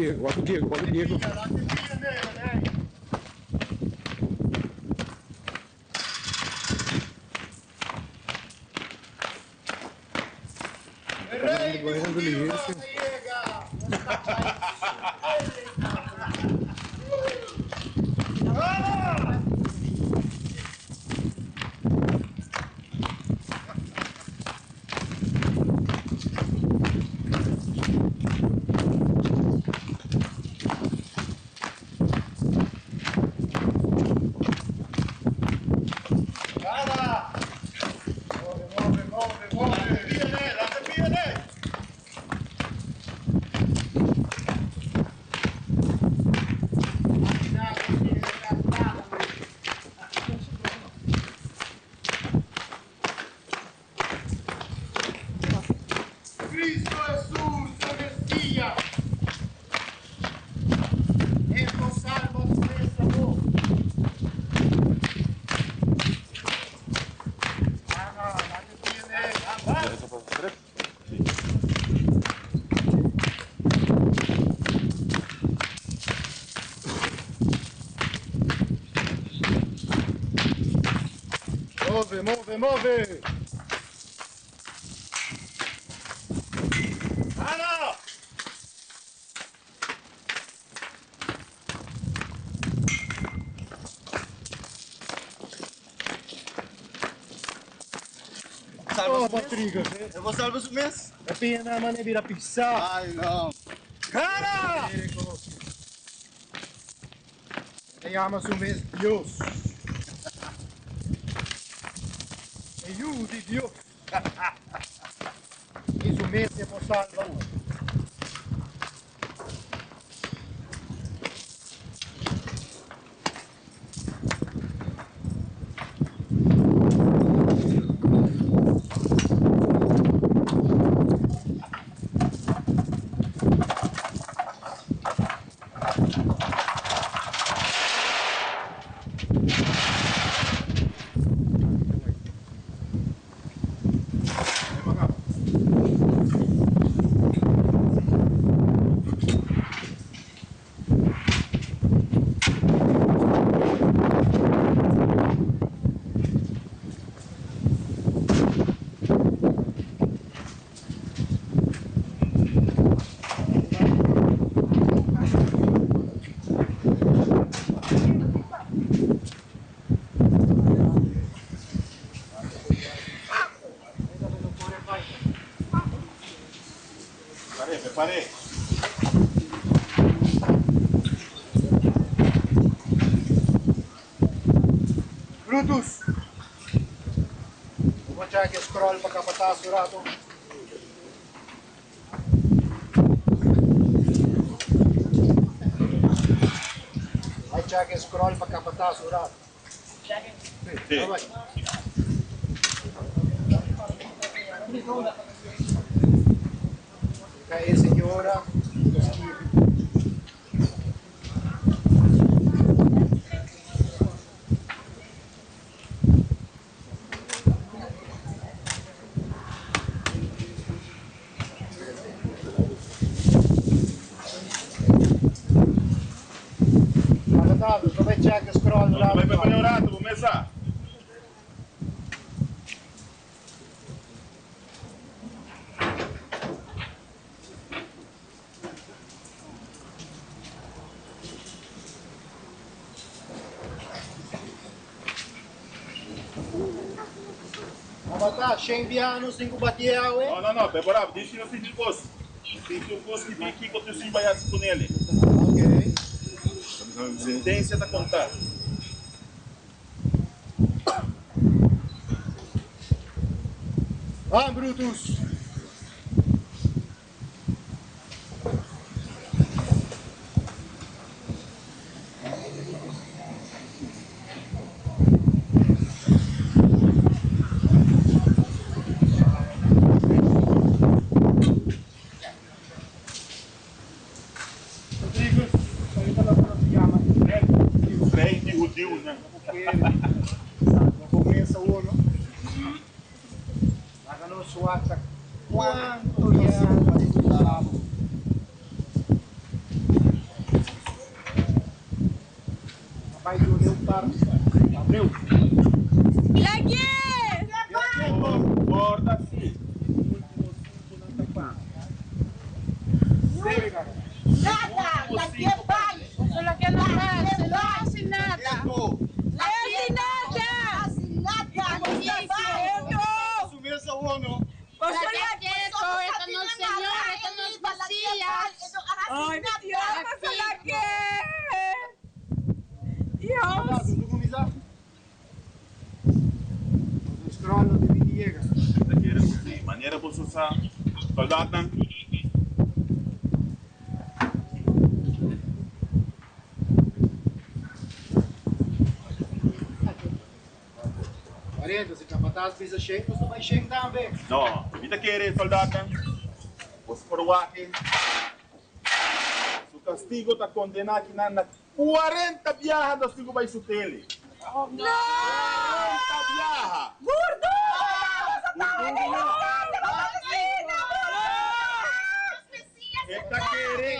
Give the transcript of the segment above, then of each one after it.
Diego, wak ku Diego, wak ku Diego. Cristo Jesús, el Mesías. Esto salva su mesa, Move, move, move! Ano! Oh, Patrick, Eu vou salvar o mês? a pena mané vira pizza. Ai, não. Cara! Se llama su mes Dios. E di Dios. E su mes se può salva. Parei, preparei. Brutus! Vou check scroll para capataz rato. Vai check scroll para capataz rato. Sì. Vai. Ok, signora, lo schifo. Guardate, dove c'è che scroll? Vai preparare un rato, começar. Ma scembiano, sin cubatiao, eh? No, no, no, preparava, deixa eu sentir o gosto. Sentir o gosto que vem aqui com o teu baiaço com ele. Ok. Sentença da contar. Ah, Brutus! Rodrigo, ahorita la se llama. Rei de Rudil, né? Comienza uno. Háganos su acta. ¿Cuánto ya? bai duna un par abreu. Lag'é! Corda si, e ultimo cinconan ta pa mi. Nada, lag'é bai! Lag'é no haci, no haci nada. Haci nada! Haci nada, lag'é bai! Su mes awor no. Boso Laga keto, e ta nos Señor, e ta nos Mesías. Ay, Dios, boso lag'é! Dios! Boso scroll no dibi di yega. Ta kere cu si manera boso sa soldaatnan. Cuarenta, si capataz bisa shen, nos ta bai shen tambe. No, mi ta kere soldaatnan, boso por wak e. Su castigo ta condena kinan na 40 biaha nos tin cu bai su tele. No! 40 biaha! Burdugo! Burdugo no. E ta kere.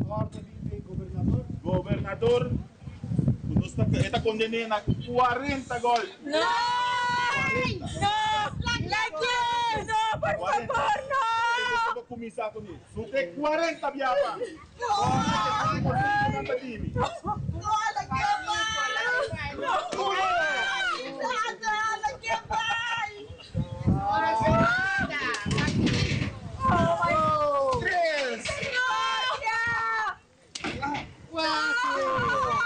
Orde di gobernador. Gobernador, cu nos ta, e ta condene na 40 golpi. No! No! Lag'é! No, por favor, no! Boso por cuminsa cu mi. Su te 40 biaha pa mi. Corda cu cinco nan ta di mi. No, lag'é bai! Nada, lag'é bai! Tres. Gloria! Cuatro.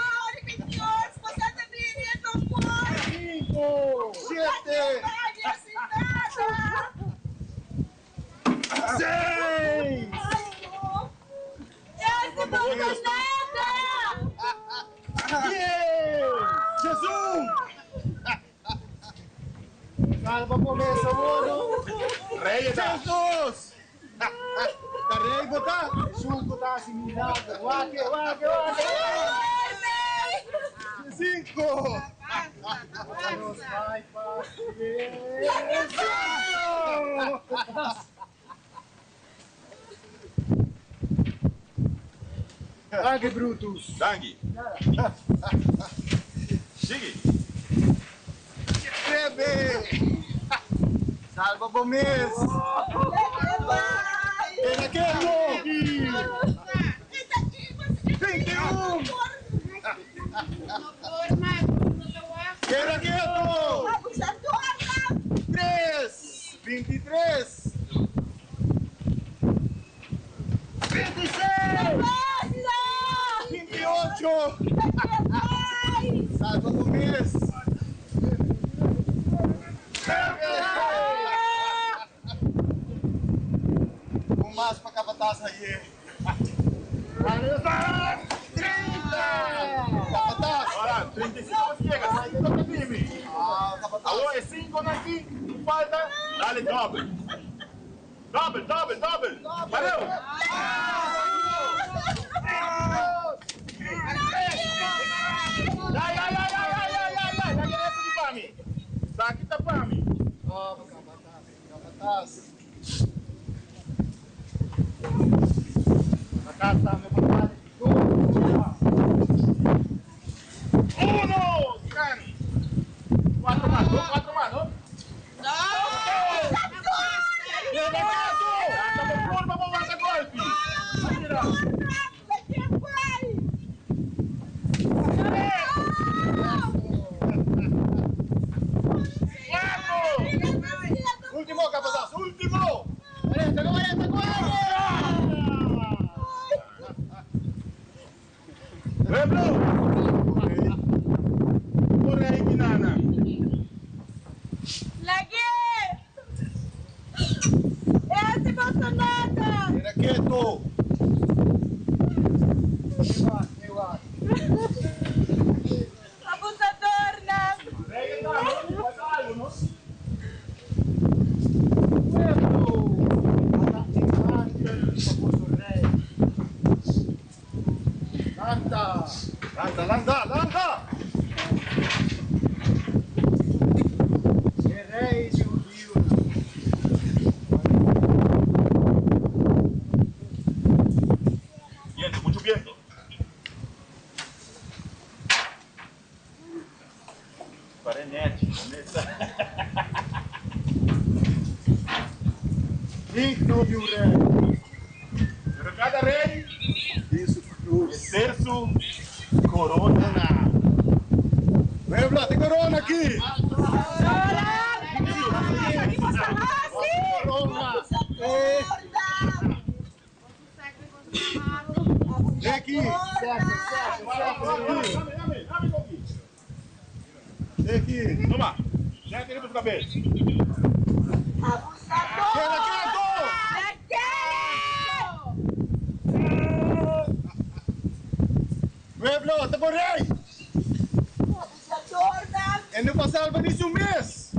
Ay, mi Dios, boso ta bini no por! Cinco. Siete. Bai, haci nada! Seis. Ay, no! Haci boso nada! 10. Jesus. Salva bo mes awor no. Rey ta. Jesus. Ta rey bo ta. Esun cu ta haci milagro. Wak e, wak e, wak e. Cinco. Nos bai pa Cinco. Danki, Brutus. Danki. Sigui. Nuebe. Salva bo mes. Lag'é bai! Keda keto. E ta aki, mas 21. No por mas, no ta wak. Keda keto. Abusador! Tres. 23. 26. Basta! 28. Lag'é bai! Salva bo mes. Un mas pa capataz ey. 30. Capataz. Ora, 35 yega, 5 ta di mi. Ah, capataz. Awor e 5 aki, falta, dale double. Double, double, double. Valeu. Ya, ya, ya, ya, ya, ya, ya, ya. Ya esaki pa mi. Esaki ta pa mi. Ah, capataz, capataz. Capataz tambe pa vale. Uno, scan. Cuatro mas, dos, cuatro mas, no? No! Keda keto. Anda pa curva pa wanta golpi. Mira. Lag'é bai! Cuatro. Ultimo, capataz, ultimo. 40, 40, 40! Pueblo. Core ey, Kinana. Lag'é! Haci boso nada! Keda keto. Ewa, ewa. Abusadornan! Rey ta, no? Falta algo, no? Pueblo! Ata e angel pa boso rey. Lanta! Lanta, lanta, lanta. E rey di hudiu. Viento, mucho viento. Pare nèchi, mesa. Digno di un rei. Pero kada rei Tin su krus. Mester su korona. Pueblo, te korona aki! Eki! Eki! Tuma! Sete riba su kabes. Keda keto! Pueblo, ta bo rei! E no por salba ni su mes!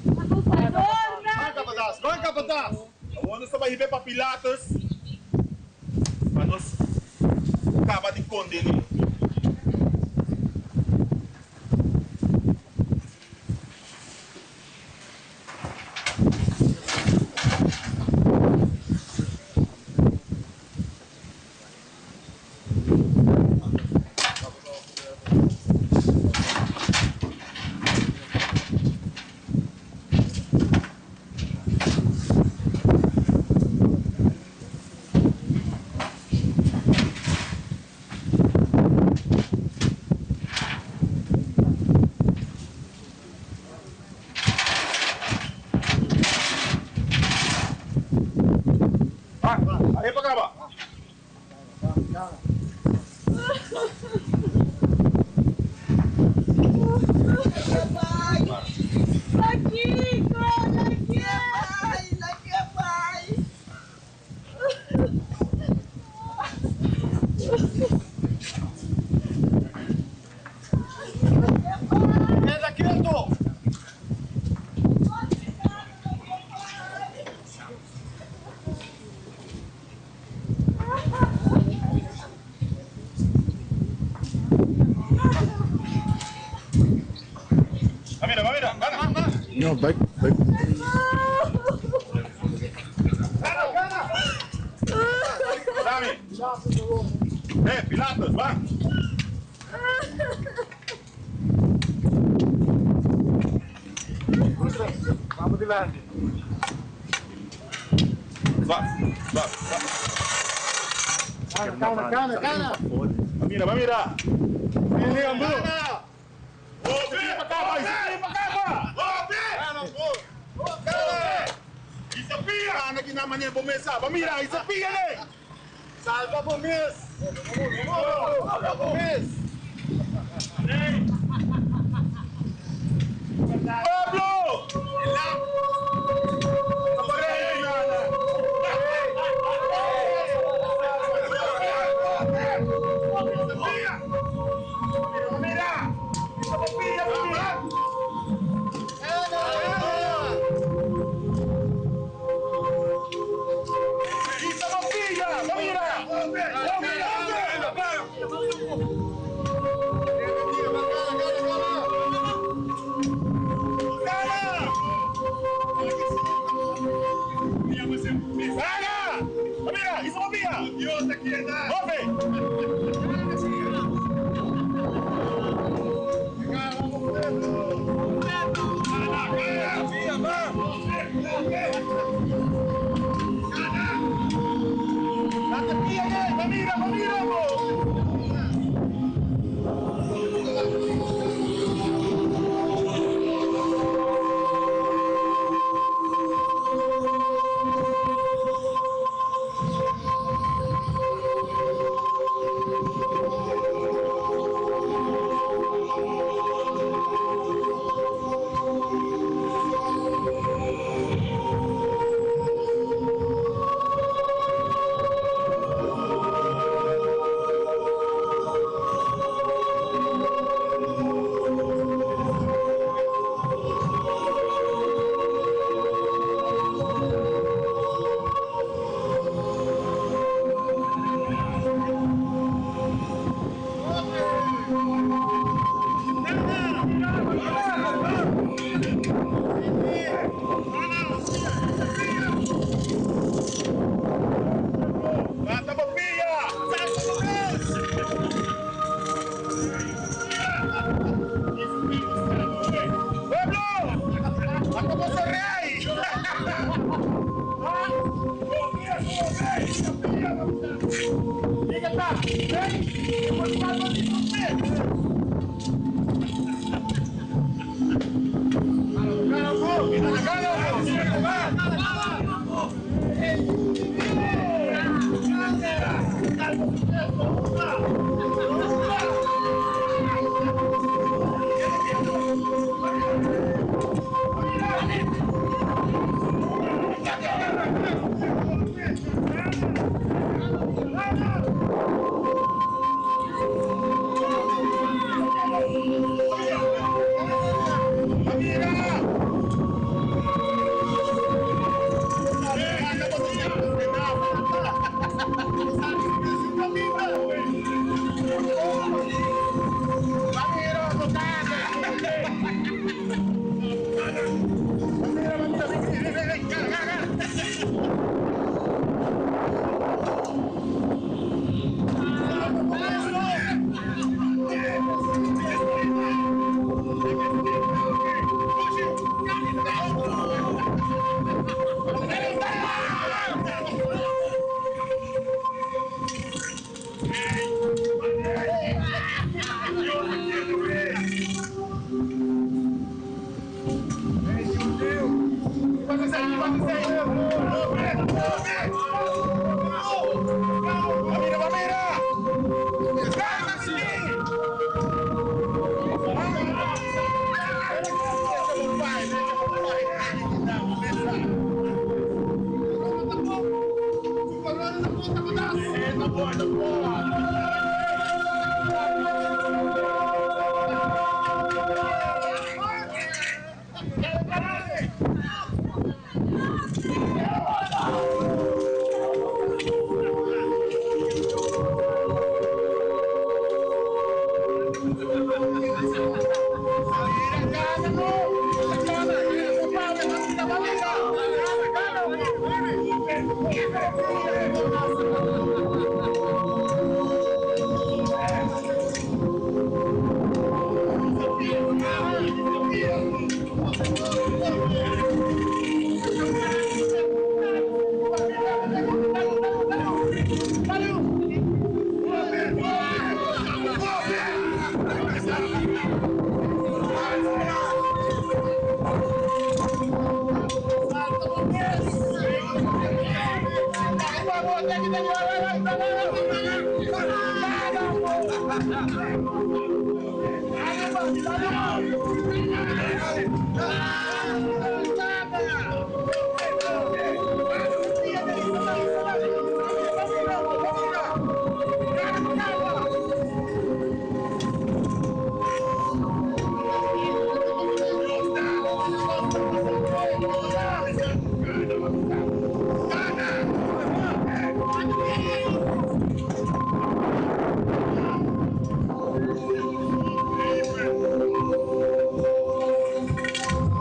Ban kapatas! Ban kapatas! Awor nos ta bai hib'é pa Pilatus pa nos kaba di konden'é. Ahe pa kaba. Keda keto! No, bai, bai. Dami. Eh, Pilatus, ban. Vamos dilanti. Suave, suave, suave. Kana, kana, kana. Ba mira, ba mira. Bini, ambu! Ope! Pa Isapia pa kaba! Ope! Isapia! Ana ki na maneer bo mesa. Ba mira, Isapia ne! Salva bo mes! Salva bo mes! Pablo! Dios te quiera. ¡Ope! Mira, mira,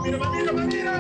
Mira, mira, mira!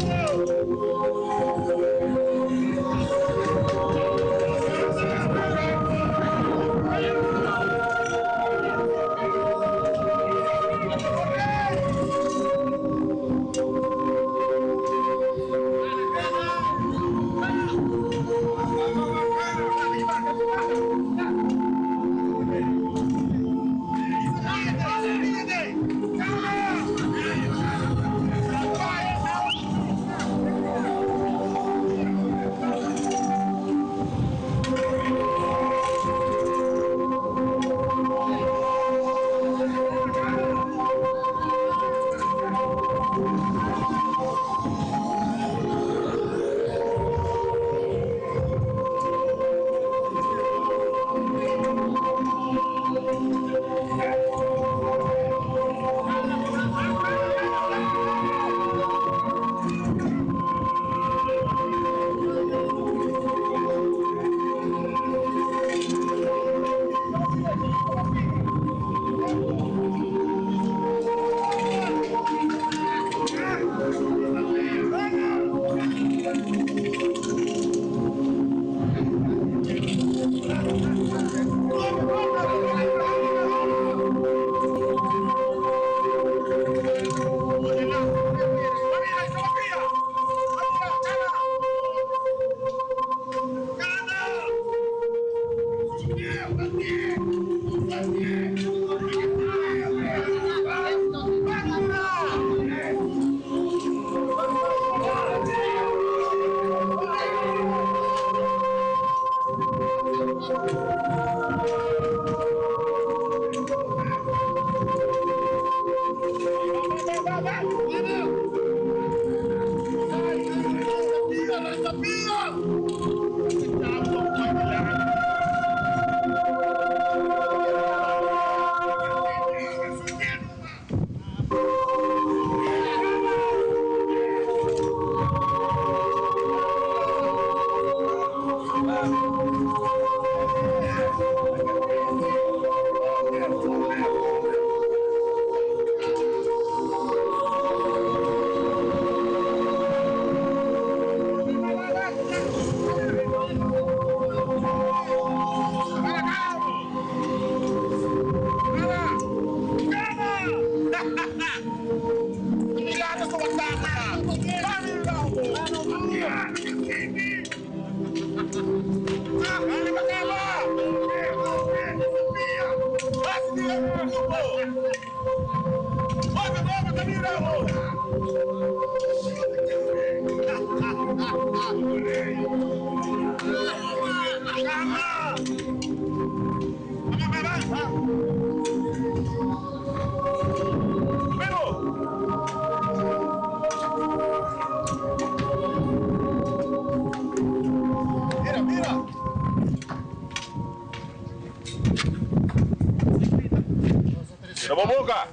Sera bo boka!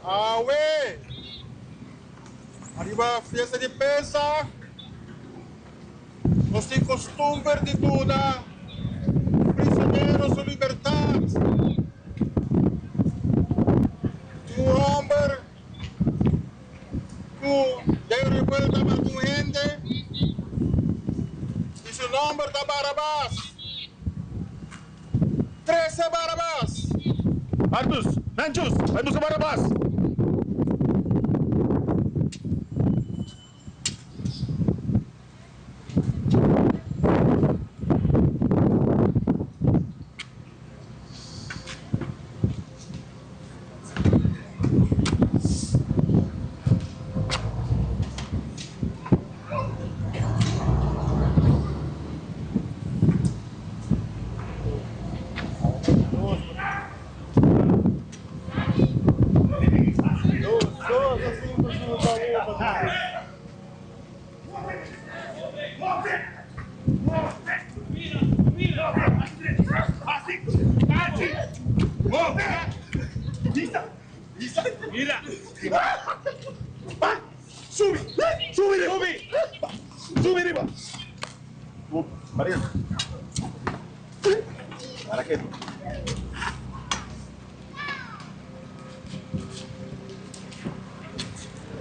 Awe! Ariba fiesta di Pesach, nos tin costumber di duna prisionero su libertad. Tin un homber cu den revuelta mata un hende y su nomber ta Barabas. Trece Barabas! Artus, Nanchus, bai busca Barabas!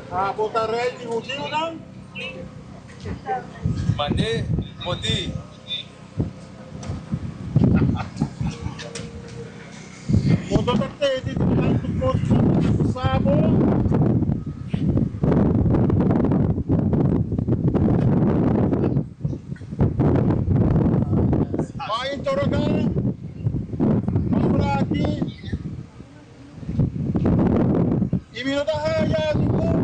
Abo ta rei di hudiunan? Mané bo di. Bo no ta tende di tantu kos ku nan ta akusá bo? Bai interogá homber aki i mi no ta haya ningun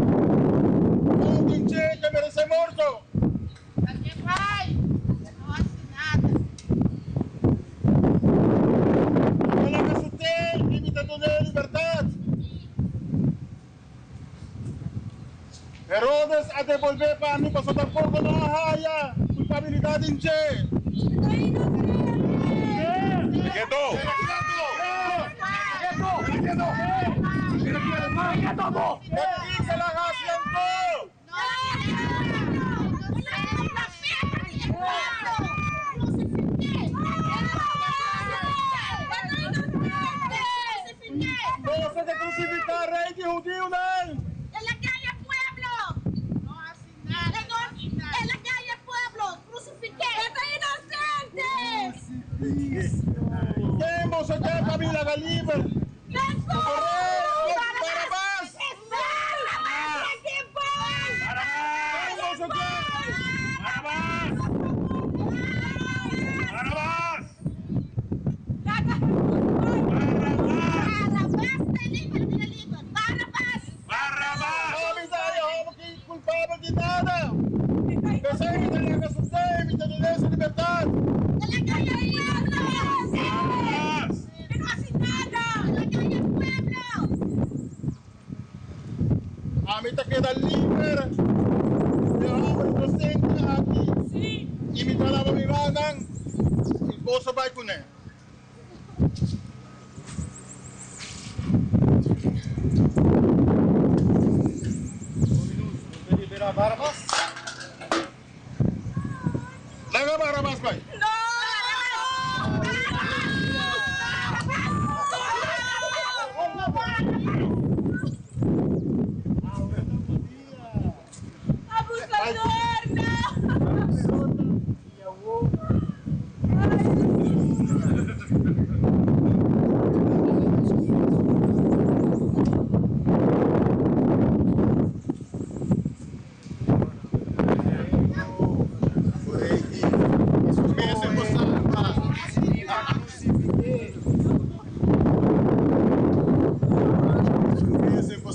fout den dje ke meresé morto. Lagu'é bai, e no hasi nada. Mi ta laga su te i mi ta dun'é libertat. Herodes a debolbé pa mi pasobra tampoco no a haya culpabilidad den dje. Keto! Pakico el a haci anto? Boso ta crucifica Rey di hudiunan! Ken boso ke pa mi laga liber? Rey of Barabas? Ken boso ke? Ami ta e homber ki culpabel di nada. P'esei mi ta laga su fe i mi ta dun'é su libertad. Ami ta keda liber di e homber inocente aki i mi ta laba mi mannan i boso bai kuné. Laga Barabas bai!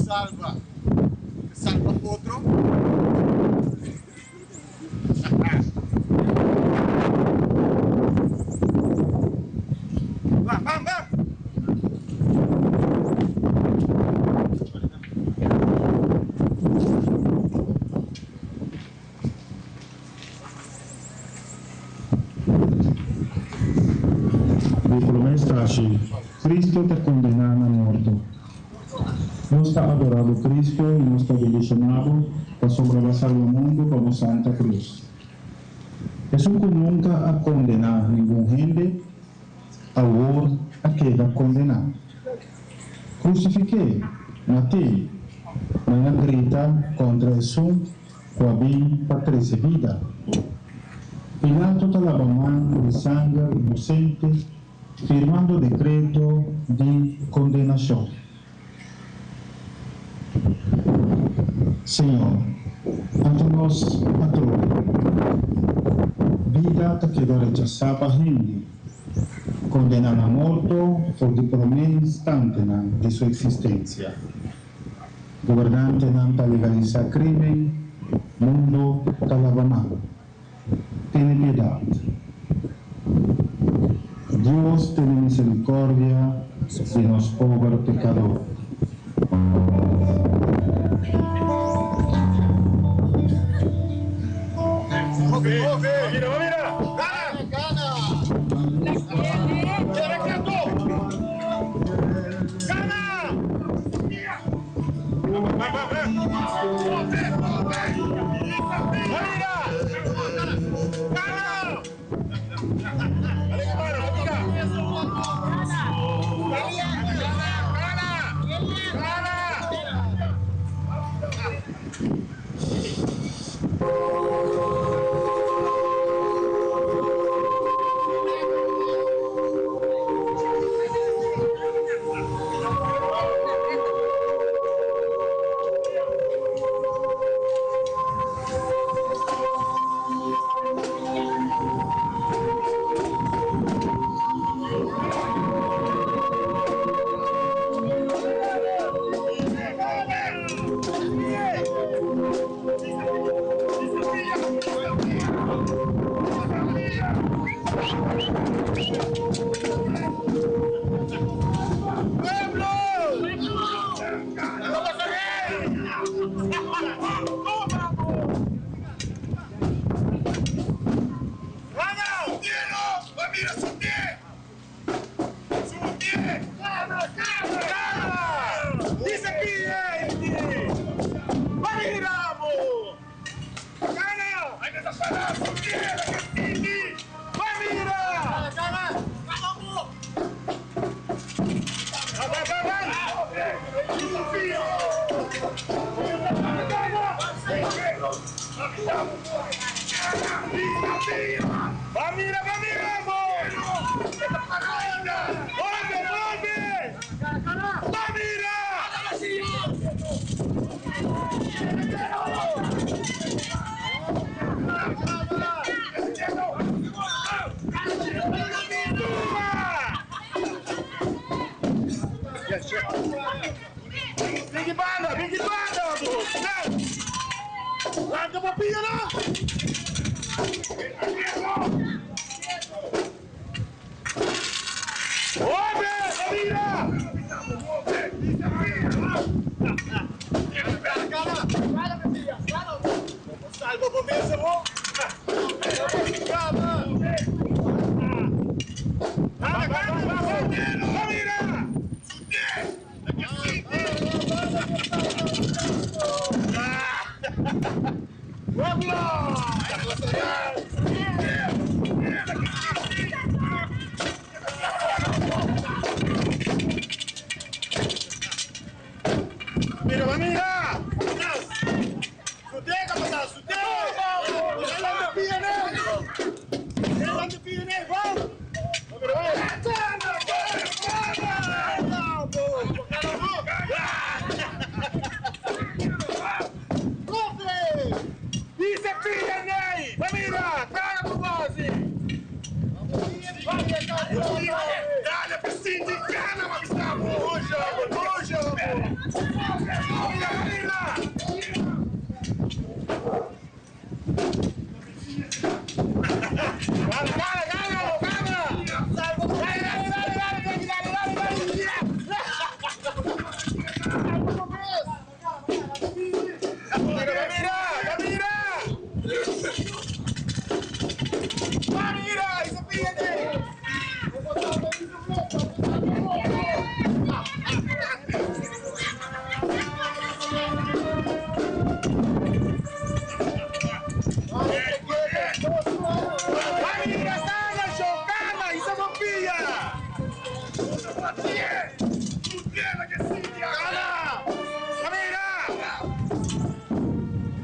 Salva, salva otro. Bam, bam, bam. Kashi, Kristo ta kondená na morto. Nos ta adorá bo Kristo i nos ta bendishoná bo pasobra bo a salba mundu pa bo Santa Krus. Esun ku nunka a kondená ningun hende, awor a keda kondená. Krusifik'é! Mat'é! Nan a grita kontra esun ku a bin pa trese bida. Pilato ta laba man ku e sanger inosente, firmando dekreto di kondenashon. Señor, ata nos atrobe. Bida ta keda rechasá pa hende, kondená na morto for di promé instantenan di su eksistensia. Gobernantenan ta legalisá krímen, mundu ta laba man. Tene piedat. Dios tene misericordia di nos pober pecador. Gana, gana, gana!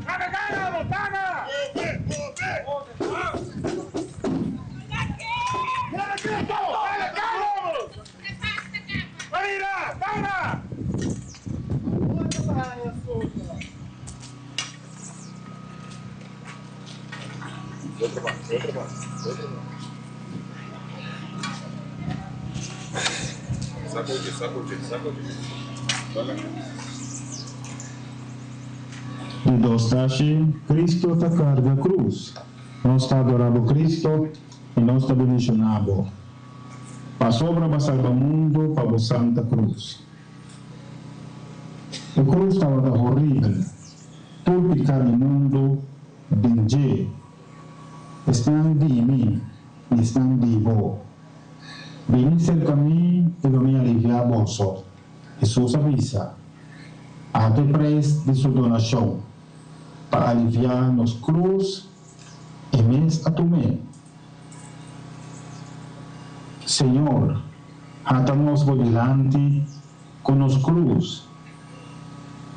Kana, kana, kana! Move, move! Kana, kana, kana! Marina, kana! Sacude, sacude, sacude. Di dos tashi, Cristo ta carga cruz. Nos ta adora bo Cristo y nos ta bendiciona bo. Pasobra bo a salba mundo pa bo Santa Cruz. E cruz tabata horibel, tur pica di mundo den dje. Esnan di mi y esnan di bo. Bini cerca mi y lo mi alivia boso, Hesus a bisa. Ata e prijs di su donacion, pa alivia nos cruz, e mes a tum'é. Señor, hata nos bo dilanti cu nos cruz.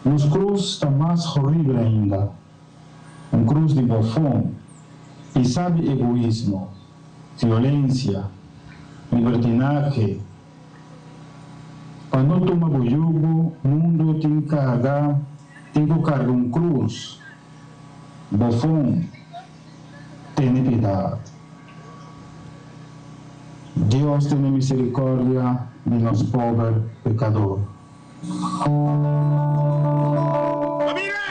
Nos cruz ta mas horibel ainda, un cruz di bofon, pisá di egoismo, violencia, libertinahe. Pa no tuma bo yugo, mundo tin carga, tin cu carga un cruz. Bofon, tene piedad. Dios tene misericordia di nos pober pecador. Bamira!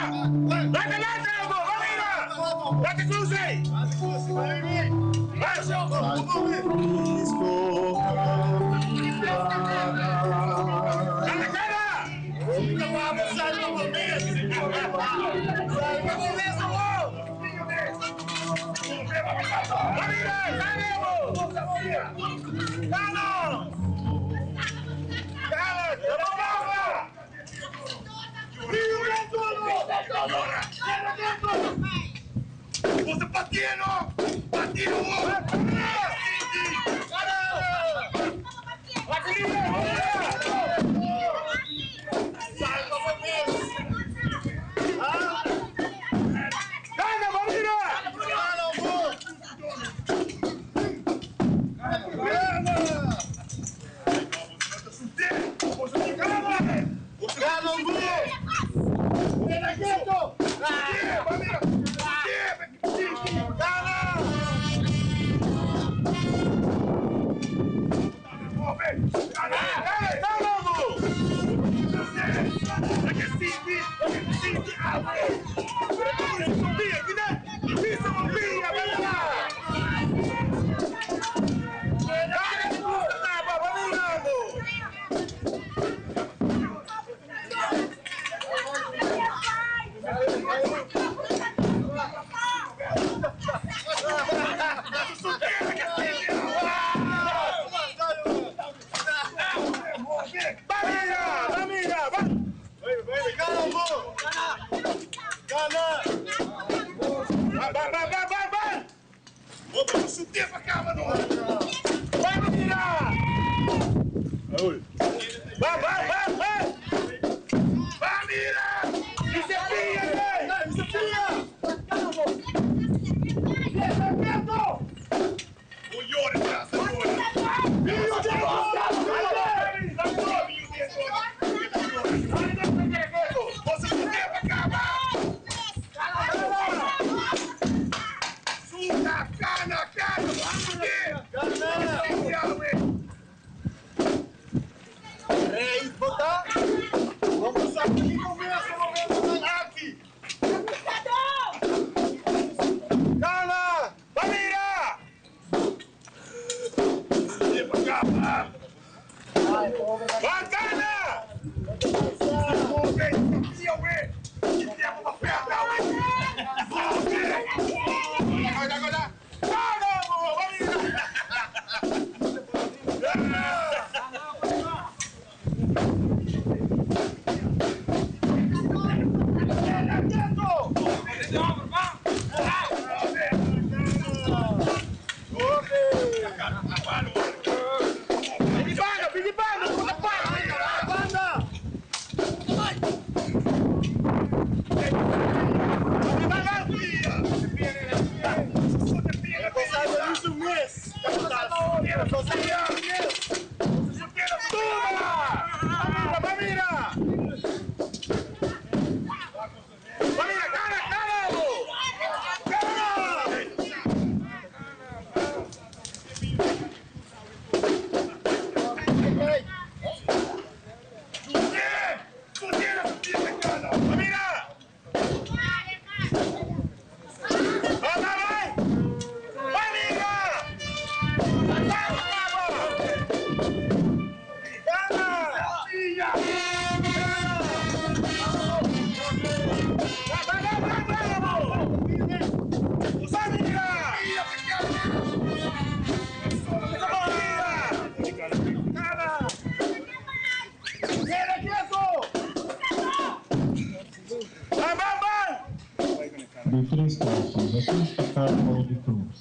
Lanta, lanta, bo! Bamira! Lanta cruz ei! Lanta cara! Bamira! Cana, bo! Cana! Mira! Vai, vai, vai! Vai, mira! Di tres paso, Hesus ta kai bou di krus.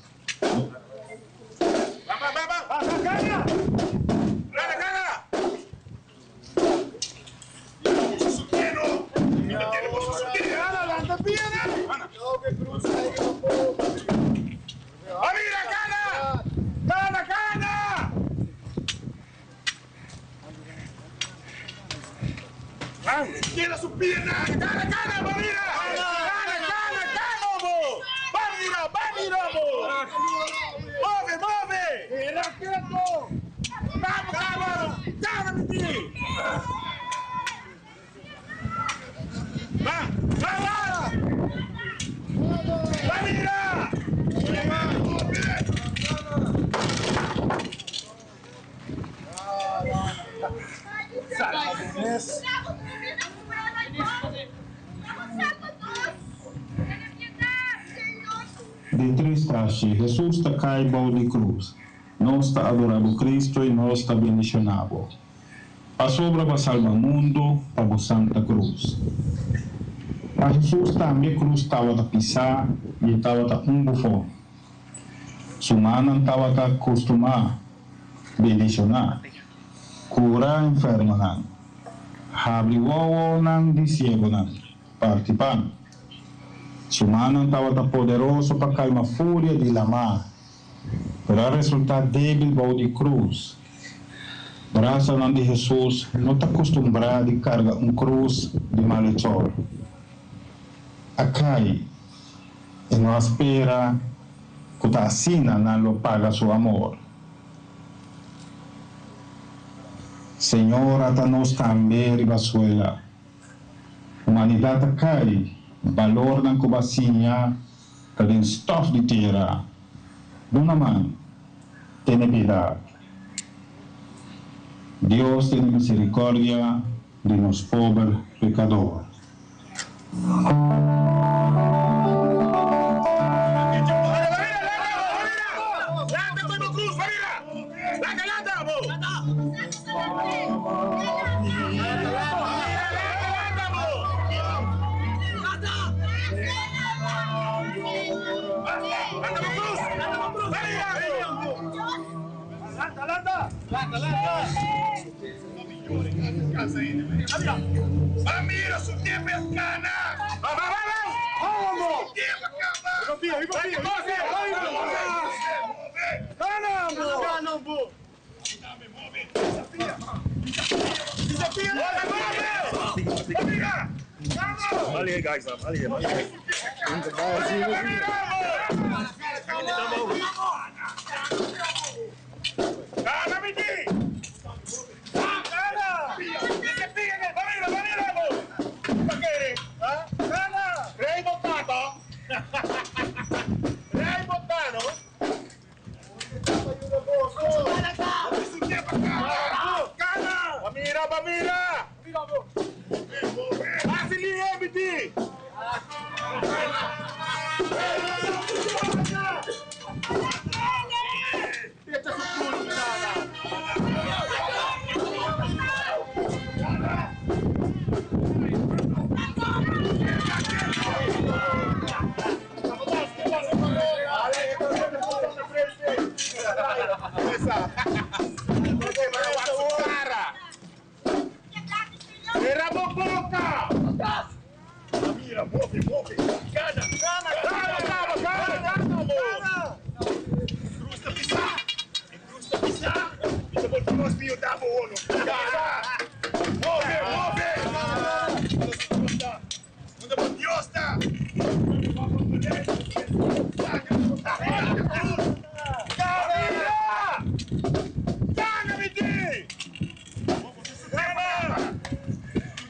Tiene su pierna! ¡Cana, cana, mira! ¡Cana, cana, cana, bo! ¡Va, mira, va, mira, bo! ¡Move, move! ¡Vamos, vamos! ¡Cana, mi tío! ¡Va, va, va! ¡Va, mira! Di tres tashi, Hesus ta kai bou di krus. Nos ta adorá bo Cristo i nos ta bendishoná bo. Pasobra bo a salba mundu pa bo santa krus. Pa Hesus tambe krus tabata pisá i e tabata un bufon. Su mannan tabata kustumá bendishoná, kura enfermonan, habri wowonan di siegonan, parti pan. Su mannan tabata poderoso pa kalma furia di lamá, pero a resultá débil bou di krus. Brasanan di Hesus no ta kustumbrá di karga un krus di malechor. A kai, e no a spera ku ta asina nan lo paga su amor. Señor a ta nos tambe riba suela. Humanidat a kai, balornan ku bo a siña ta den stòf di tera. Duna man, tene piedat. Dios tene misericordia di nos pober pecador. Mira su tempo é cana! Vai, vai, vai! Vale, guys, vale, vale. Cana, Miti! Cana! Cana! Rei Botato! Rei Botano! Cana! Bamira, bamira! Asili, Miti! Era boca! Mira, move, move! Gana, gana, gana, gana, gana, gana! Cruz ta pisa! Cruz ta pisa! Ito po Dios mío, damo uno! Gana! Move, move! Unda po Dios ta! Gana! Gana, Miti! Gana!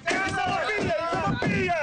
Gana, pia! Pia!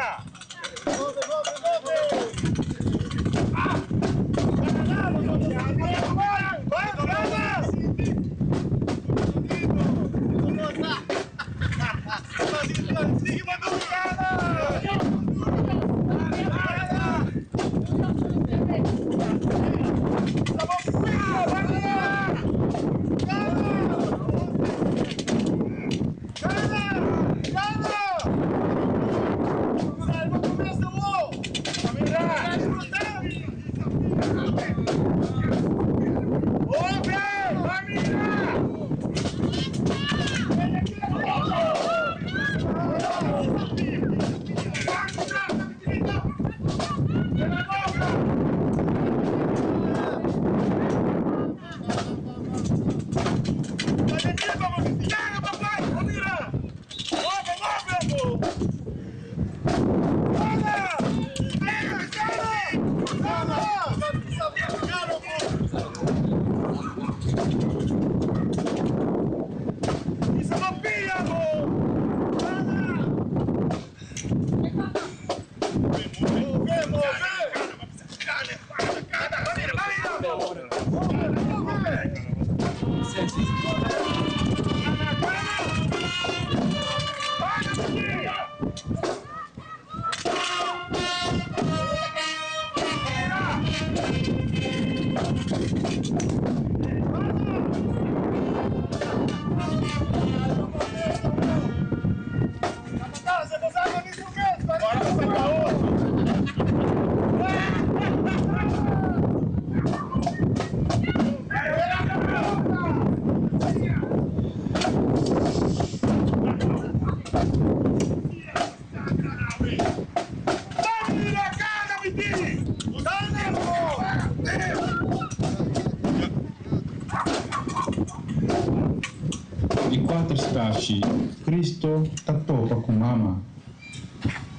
Di kuater stashi, Cristo ta topa ku mama.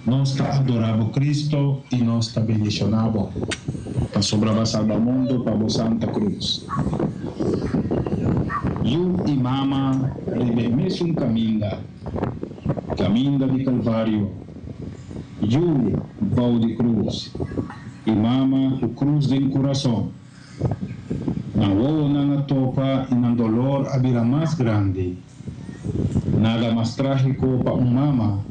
Nos ta adorá bo Cristo i nos ta bendishoná bo, pasobra bo a salba mundu pa bo Santa Cruz. Yu i mama riba e mesun kaminda, kaminda di Kalvario. Yu bou di krus i mama ku krus den kurason. Nan wowonan a topa i nan dolor a bira mas grandi. Nada mas trágiko pa un mama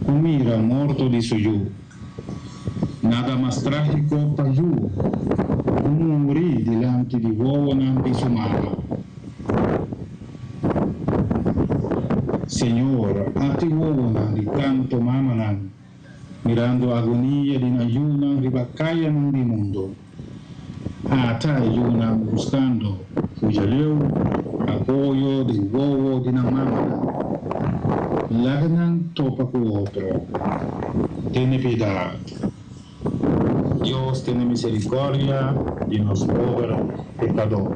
ku mira morto di su yu. Nada mas trágiko pa yu ku muri dilanti di wowonan di su mama. Señor, ati wowonan di tanto mamanan mirando agonia di nan yunan riba kayanan di mundo. Ata e yunan buskando fujaleu, apoyo den wowo di nan mamanan. Laga nan topa ku otro. Tene piedat. Dios tene misericordia di nos pober pecador.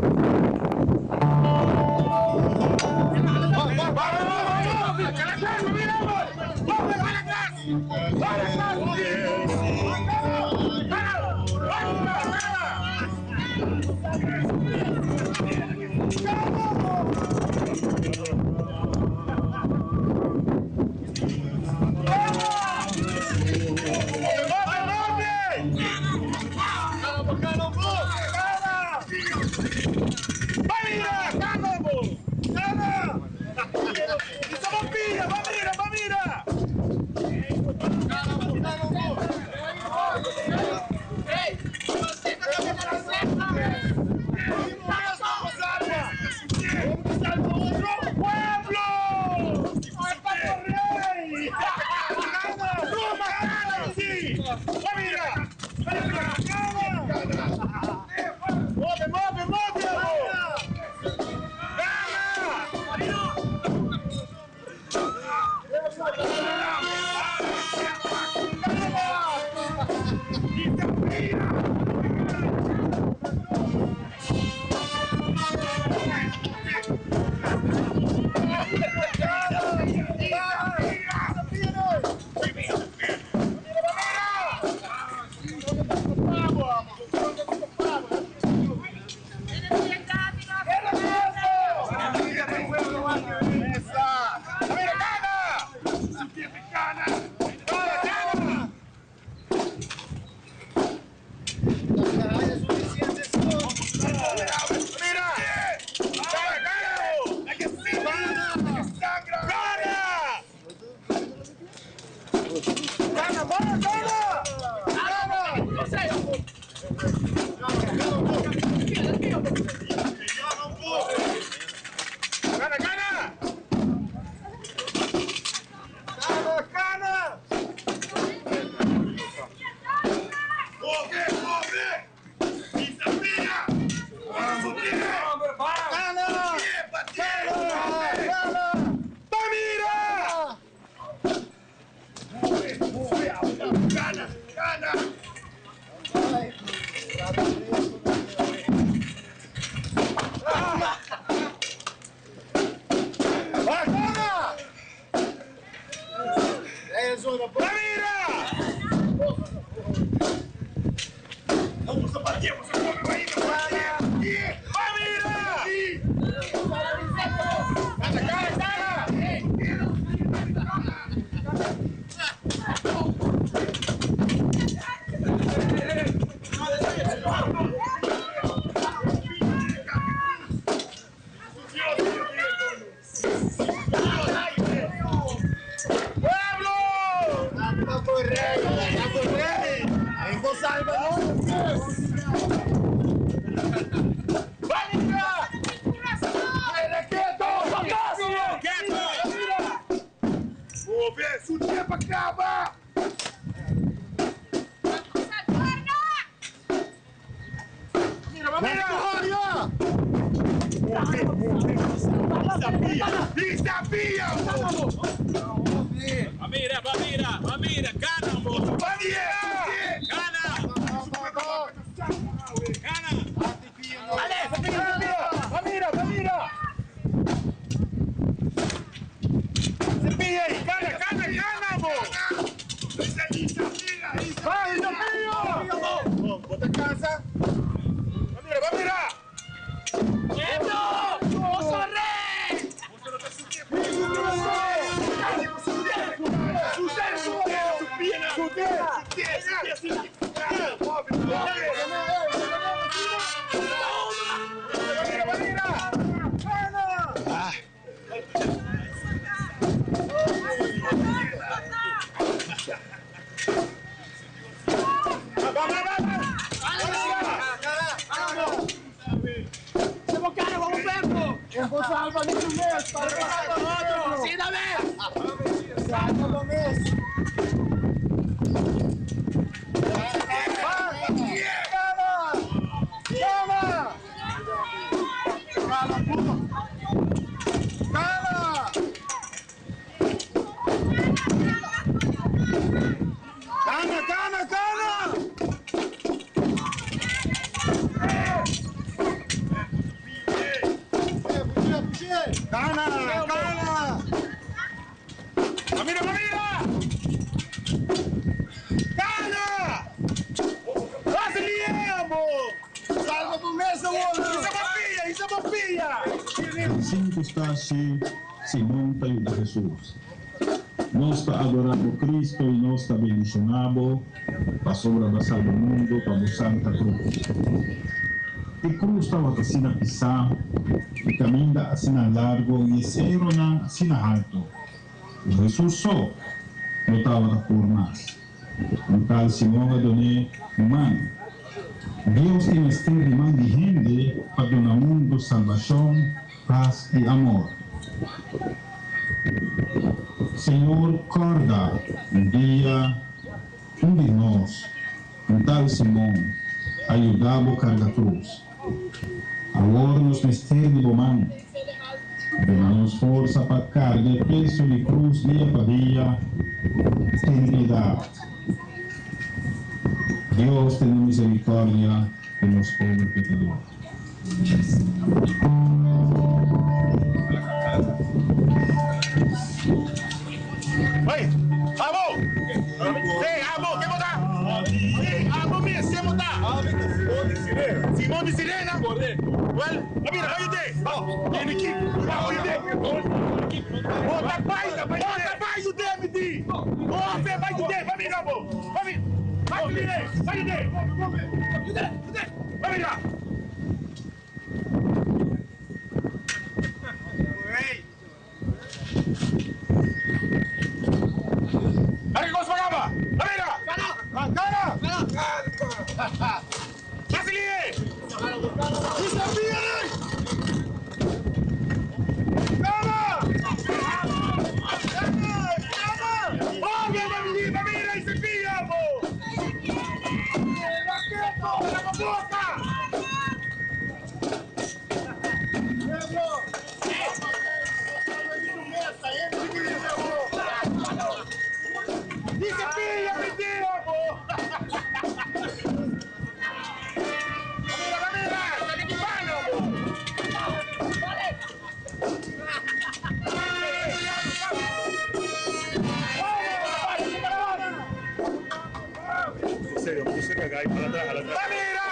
Mira, va, mira, va, mira, gana, bo. Gana. Gana. Va mira, va mira! Se pilla ahí, gana, gana, gana, bo! Va, desafío! Bota casa. Va mira, va mira! Salva de um mês, para Sim, dame! Salva do mês. Gana! Gana! Gana, gana, gana! Gana, gana! Va mira, va mira! Gana! Brasileiro! Salva do mês, Isso é uma filha, isso é uma filha! Cinco stasi Simón ta yuda Jesus. Nos ta adorando Cristo y nos ta bendicionando pa sobra da salva mundo pa Santa Cruz. E cruz estaba asina pisá, e caminda asina largo e cero na asina alto. E Jesus só no estaba por mais. Un tal Simón adoné man. Dios tin mester di man di hende pa duna mundo salvacion, paz y amor. Señor, corda un dia, un di nos, un tal Simón, a yuda bo carga cruz. Awor nos mester di bo man. Duna nos forsa pa carga e peso di cruz dia pa dia. Ten piedad. Dios, ten misericordia di nos pober pecador. Oi, abo! Ei, abo, quem botar? Ei, abo, minha, quem botar? Simón de Sirena. Correcto. Well, mira, ayude. Tiene que ayude. Bota pai, bota pai, ayude, me di. Bota pai, ayude, vai mira, bo. Vai, vai, vai, ayude. Vai mira. Arrigo Spagaba! Mira! Gana! Gana! Brasilie! Gana! Gana! Gana! Oh, mira, mira, ese pilla, bo! ¡La boca! Dice pilla, mi tío, bo! Mira, mira, está equipando, bo! En serio, me puse a cagar y para atrás, para atrás. ¡Va, mira!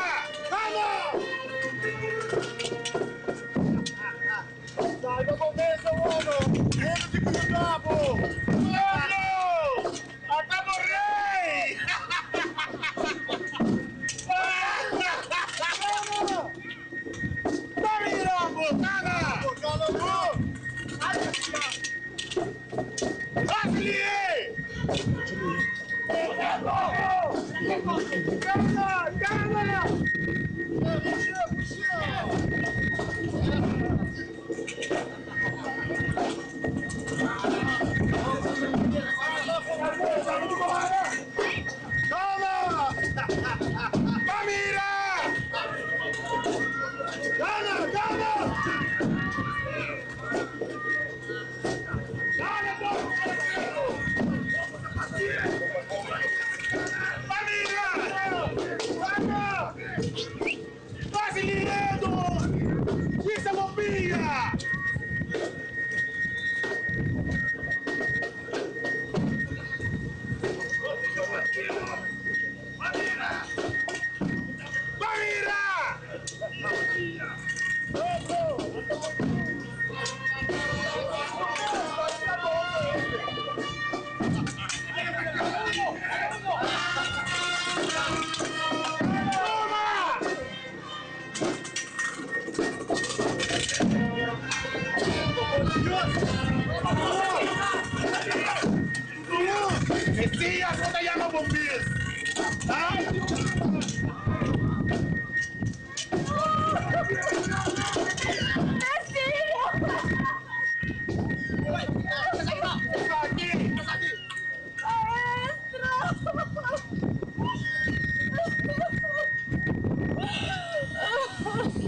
¡Vamos! Salva do mês, mano. Entra de cuidado. ¡Pueblo! ¡Acá rey! ¡Va, mira, bo! ¡Gana! ¡Brasilie! ¡Gana! ¡Gana! ¡Gana! ¡Va, mira! ¡Gana! ¡Gana!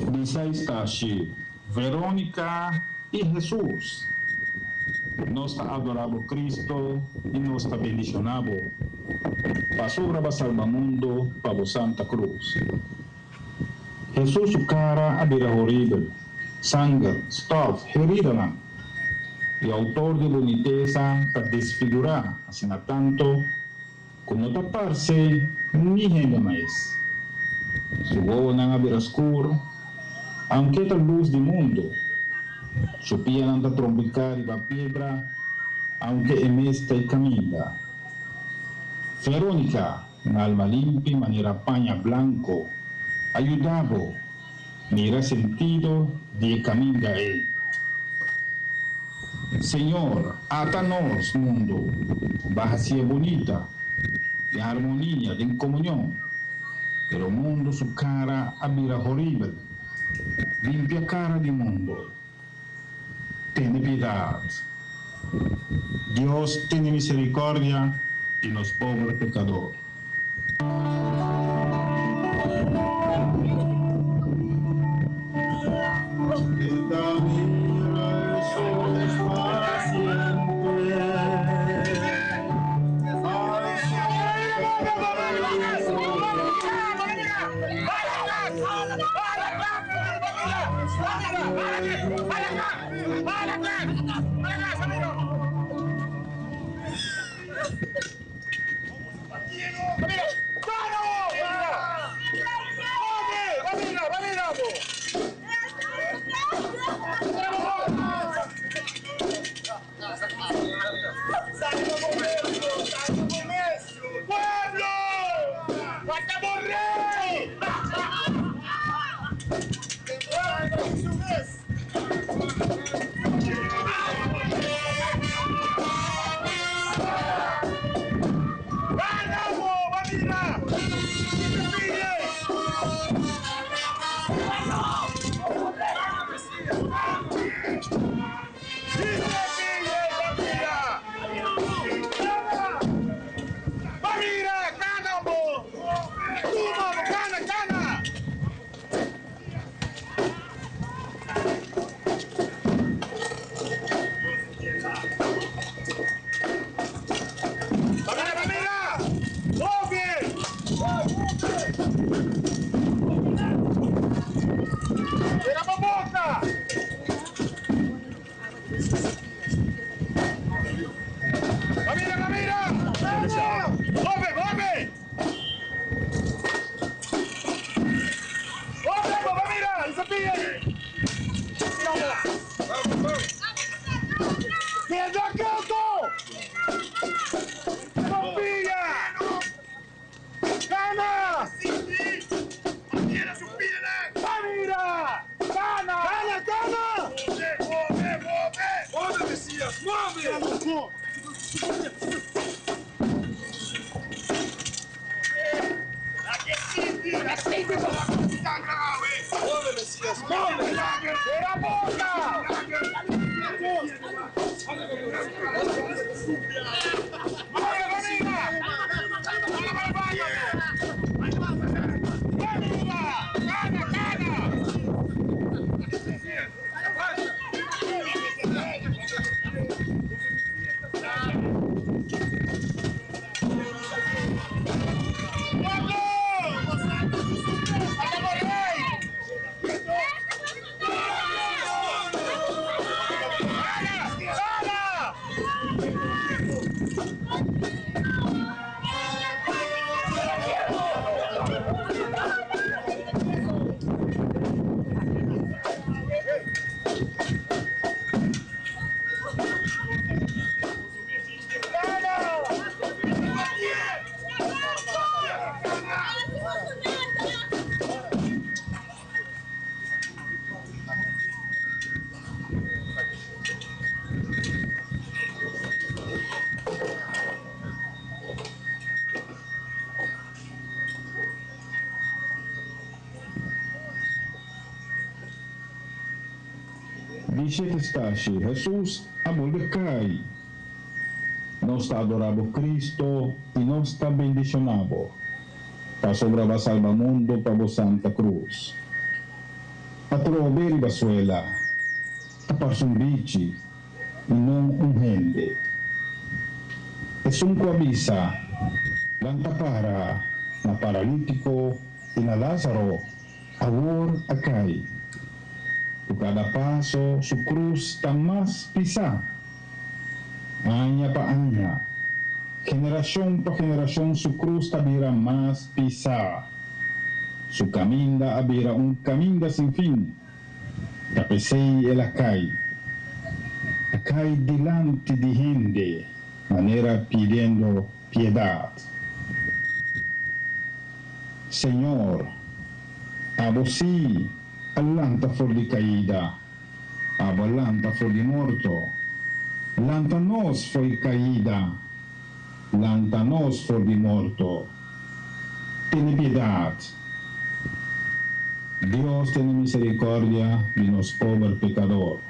Di seis tashi, Veronica i Hesus. Nos ta adorá bo Cristo i nos ta bendishoná bo. Pasobra bo a salba mundo pa bo Santa Cruz. Hesus su cara a bira horibel, sanger, stof, heridanan. E autor di bunitesa ta desfigurá asina tanto ku no ta parse ni hende mas. Su wowonan a bira skur, aunke ta lus di mundu. Su pianan ta trompiká riba piedra, aunke e mes ta e kaminda. Veronica, un alma limpi manera paña blanko, a yuda bo mira sentido di e kaminda ei. Señor, ata nos mundu, bo a hasié bunita, den harmonia, den komunion. Pero mundu su kara a bira horibel. Limpia kara di mundu. Tene piedat. Dios tene misericordia di nos pober pecador. Di shete stashi, Hesus a bolbe kai. Nos ta adorá bo Cristo i nos ta bendishoná bo, pasobra bo a salba mundu pa bo Santa Cruz. Atrobe riba suela ta parse un bichi i no un hende. Esun ku a bisa, Lanta para, na paralítiko i na Lázaro, awor a kai. Ku kada paso su krus ta mas pisá. Aña pa aña, generashon pa generashon su krus ta bira mas pisá. Su kaminda a bira un kaminda sin fin. Ta p'esei el a kai. A kai dilanti di hende, manera pidiendo piedat. Señor, abo sí a lanta for di kaida, abo a lanta for di morto. Lanta nos fo'i kaida, lanta nos for di morto. Tene piedat. Dios tene misericordia di nos pober pecador.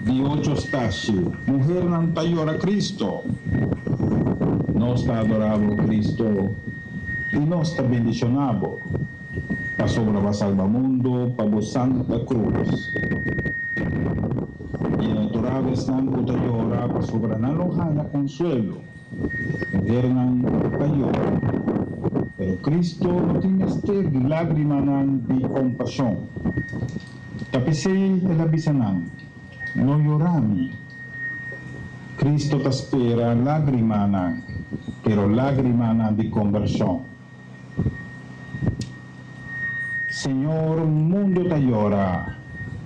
Di ocho stasio, muhernan ta yora Cristo. Nos ta adora Bo, Cristo, y nos ta bendiciona Bo, pasobra Bo a salba mundo pa Bo Santa Cruz. Bienaventurado esnan cu ta yora, pasobra nan lo haya consuelo. Muhernan ta yora, pero Cristo no tin mester di lagrimanan di compasion. Ta p'esei el a bisa nan, No yora mi. Cristo ta spera lágrimanan, pero lágrimanan di kombershon. Señor, mundu ta yora,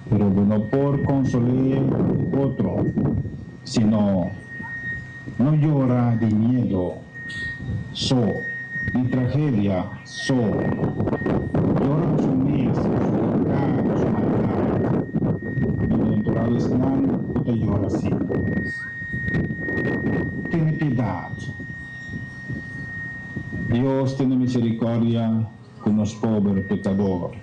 pero bo no por konsol'é otro, sino no yora di miedo so, di tragedia so. Yora boso mes, boso piká, boso maldat. Bienaventurado esnan ku ta yora asina. Tene piedat. Dios tene miserikòrdia ku nos pober pekador.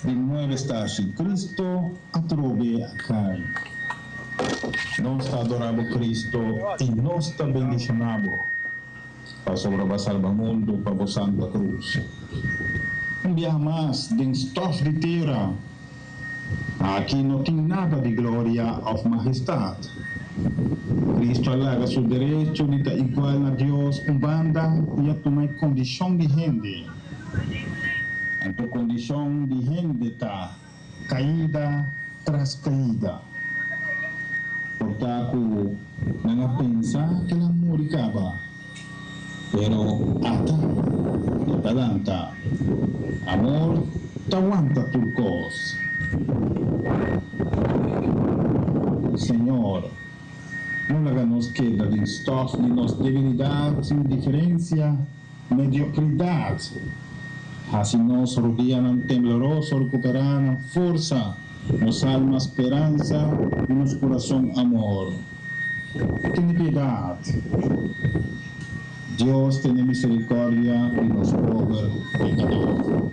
Di nuebe stashi, Cristo atrobe a kai. Nos ta adorá bo Cristo i nos ta bendishoná bo, pasobra bo a salba mundu pa bo Santa Cruz. Un biaha mas den stof di tera. Aki no tin nada di gloria of mahestad. Cristo a laga su derecho di ta igual na Dios un banda i a tuma e condicion di hende. Anto condicion di hende ta caida tras caida. Por ta cu nan a pensa cu el a muri caba, pero ata e ta lanta. Amor ta wanta tur cos. Señor, no laga nos keda den stof di nos debilidad, indiferencia, mediocridad. Haci nos rudianan tembloroso recupera nan forsa, nos alma speransa y nos curason amor. Tene piedad. Dios tene misericordia di nos pober pecador.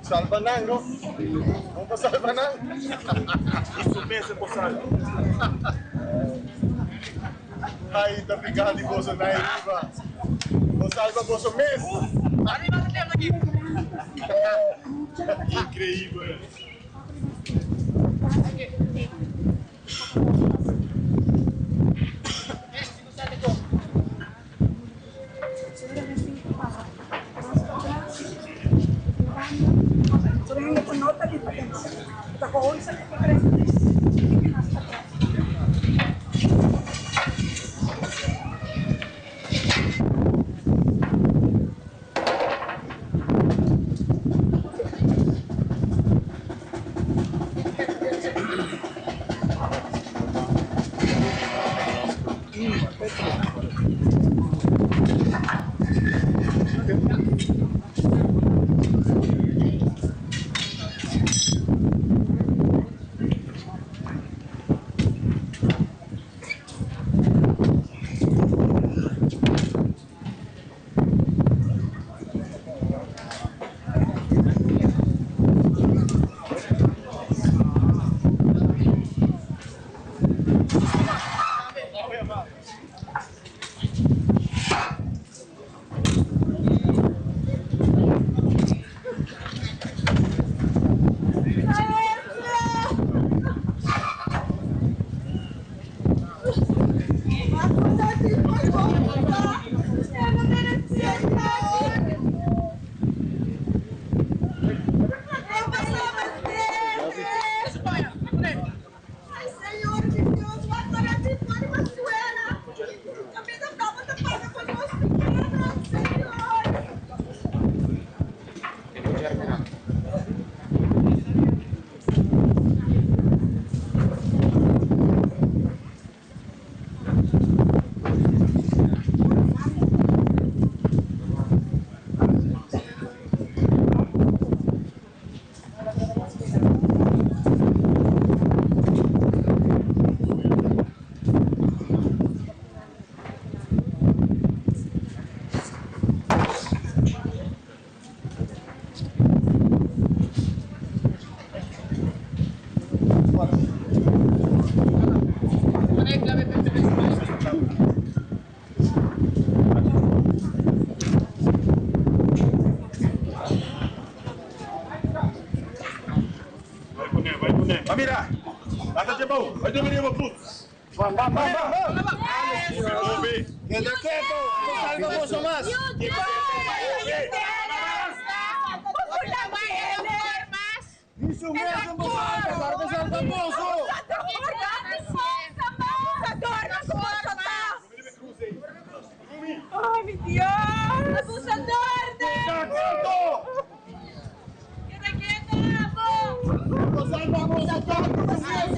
Salva nan, no? Vamos pa salva nan. Isso pensa por salva. Ay, ta picado di boso na riba. Bo salva boso mes. Increíble. Ba mira. Lanta dje bou. Bai drumi riba bo cruz. Bam, bam, bam, bam. Move. Keda keto. No salva boso mas. Ni su mes no bo salva, pero bo salva boso. Ay, mi Dios! Abusador! Keda keto. Keda keto, abo! Bo salva boso tanto su mes.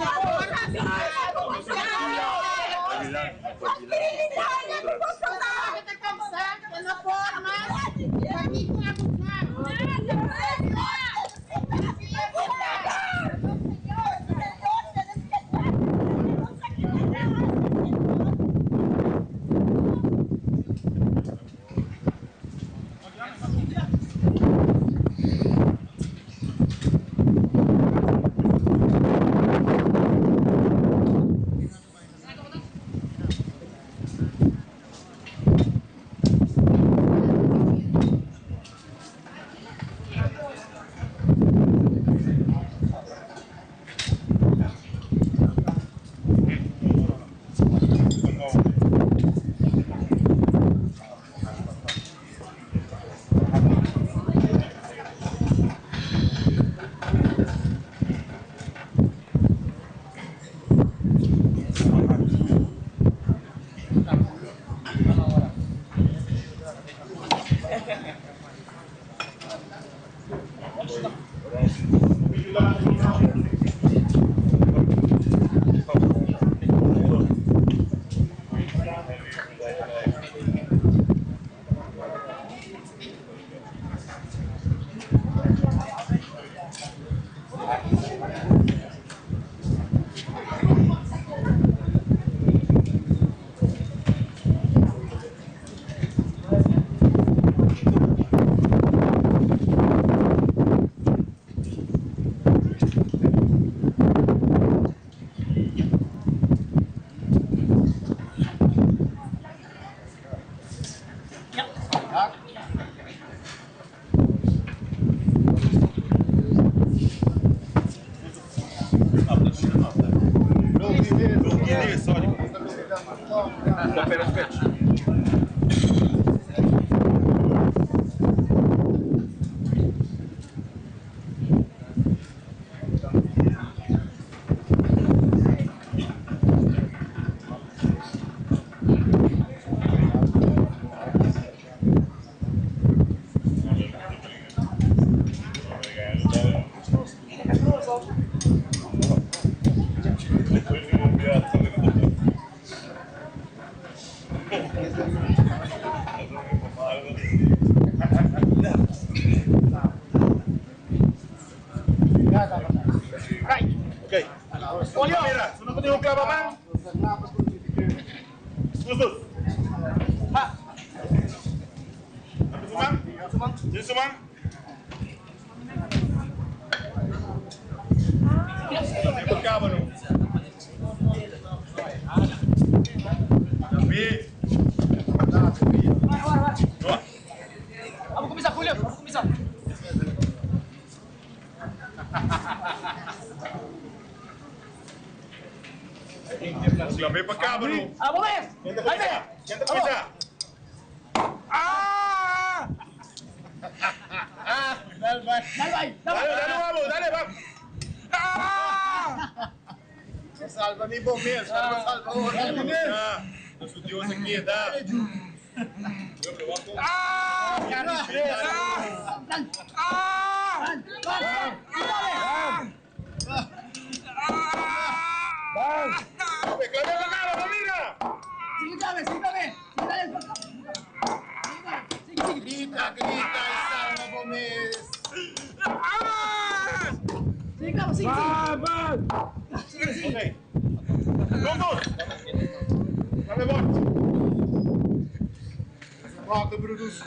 Sorry. Espera, espera. Ok. Mira, se não tem um clava man. Dos. Sumang? Sumang? Sumang? Cavolo. B. Vamos começar, Julio. Vamos começar. Clave pa cavolo. Vamos ver. Ahí ve. Começa. Ah! Dale, vai. Dale, vai. Dale, dale, vamos, dale, vamos. Ah! No salva ni bo mes, pero bo salva otro. Ah, nosso Deus aqui, tá? Ah! Ah! Ah! Clave pa cavolo, mira! Sigue, clave, sigue, clave. Sigue, sigue. Grita, grita e salva bo mes. Ah! Sigue, clave, sigue, sigue. Sigue, sigue. Ok. Juntos! Dale, bot. Volta, Brutus.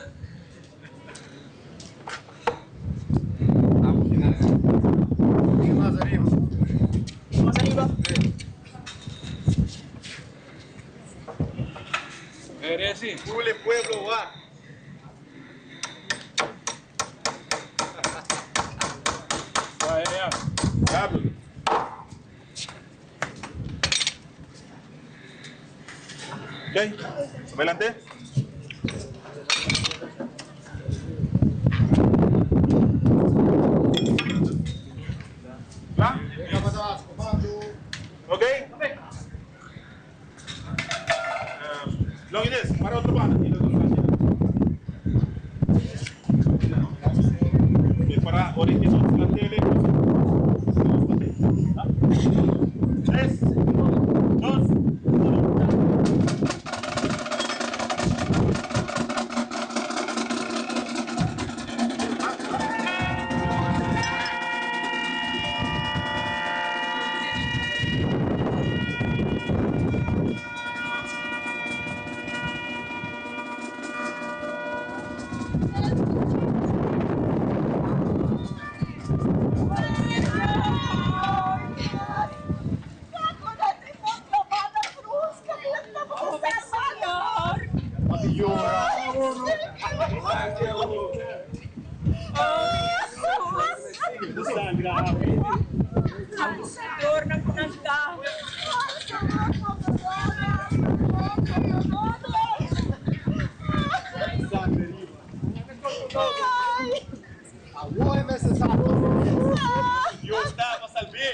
Mais arriba. Mais arriba. Pule pueblo va. Pablo. Adelante. Kla? Ok? Long Ines, para otro banda. Para original la tele. 3, 2, 1. Abusador ng kunanta. Dios ta pa salb'é.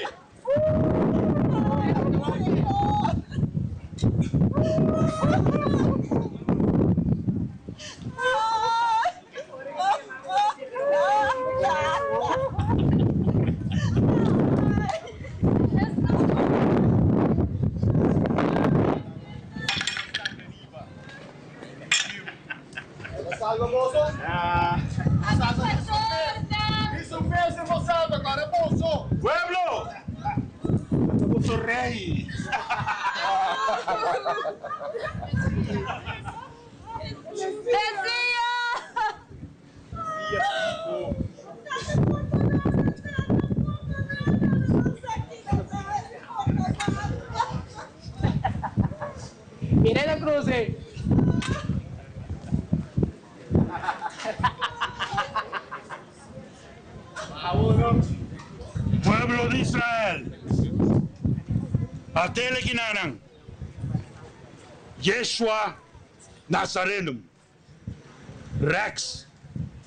Salva boso. Isso mesmo, vos salva, agora boso. Pueblo! Boso rei! Mesías! Mira la cruz. Pueblo de Israel. Atele kinanan. Yeshua Nazarenum. Rex